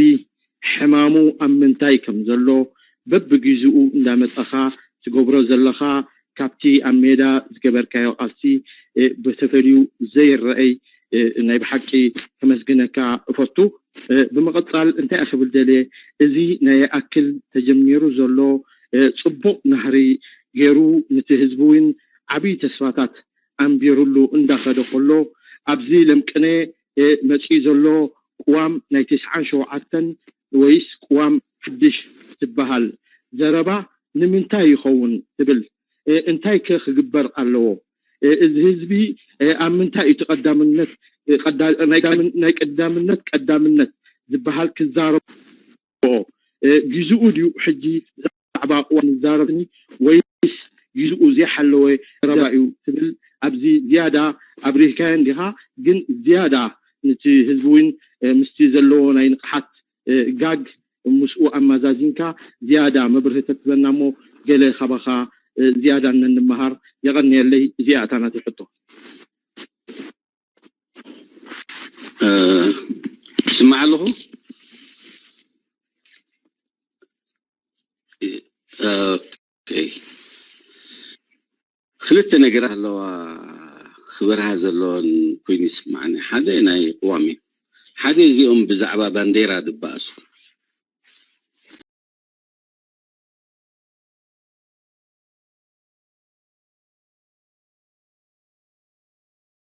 ሕማሙ ኣብ ምንታይ ከም ዘሎ በብግዜኡ እንዳመፀኻ ትገብሮ ዘለኻ፣ ካብቲ ኣብ ሜዳ ዝገበርካዮ ቃልሲ ብተፈልዩ ዘይረኣይ ናይ ብሓቂ ከመስግነካ እፈቱ። ብምቕፃል እንታይ ክብል ደልየ፣ እዚ ናይ ኣክል ተጀሚሩ ዘሎ ፅቡቕ ናህሪ ገይሩ፣ ነቲ ህዝቢ እውን ዓብዪ ተስፋታት ኣንቢሩሉ እንዳኸደ ከሎ፣ ኣብዚ ለምቅነ መፂኡ ዘሎ ቅዋም ናይ ትስዓን ሸውዓተን ወይስ ቅዋም ሓድሽ ዝበሃል ዘረባ ንምንታይ ይኸውን ትብል? እንታይ ከ ክግበር ኣለዎ? እዚ ህዝቢ ኣብ ምንታይ እዩ ቀዳምነት፣ ናይ ቀዳምነት ቀዳምነት ዝበሃል ክዛረቦ ግዝኡ ድዩ? ሕጂ ብዛዕባ ቅዋም ንዛረብኒ ወይስ ግዝኡ ዘይሓለወ ዘረባ እዩ ትብል? ኣብዚ ዝያዳ ኣብሪህካዮ እንዲኻ፣ ግን ዝያዳ ነቲ ህዝቢ እውን ምስቲ ዘለዎ ናይ ንቕሓት ጋግ ምስኡ ኣመዛዚንካ ዝያዳ መብርሂ ተትበና እሞ ገለ ካባኻ ዝያዳ እንመሃር። የቐንየለይ። እዚኣ እታ ናተይ ሕቶ። ይስማዕ ኣለኹ። ክልተ ነገራት ኣለዋ ክበርሃ ዘለዎን ኮይኑ ይስማዓኒ። ሓደ ናይ ቅዋም እዩ። ሓደ እዚኦም ብዛዕባ ባንዴራ ዝበኣሱ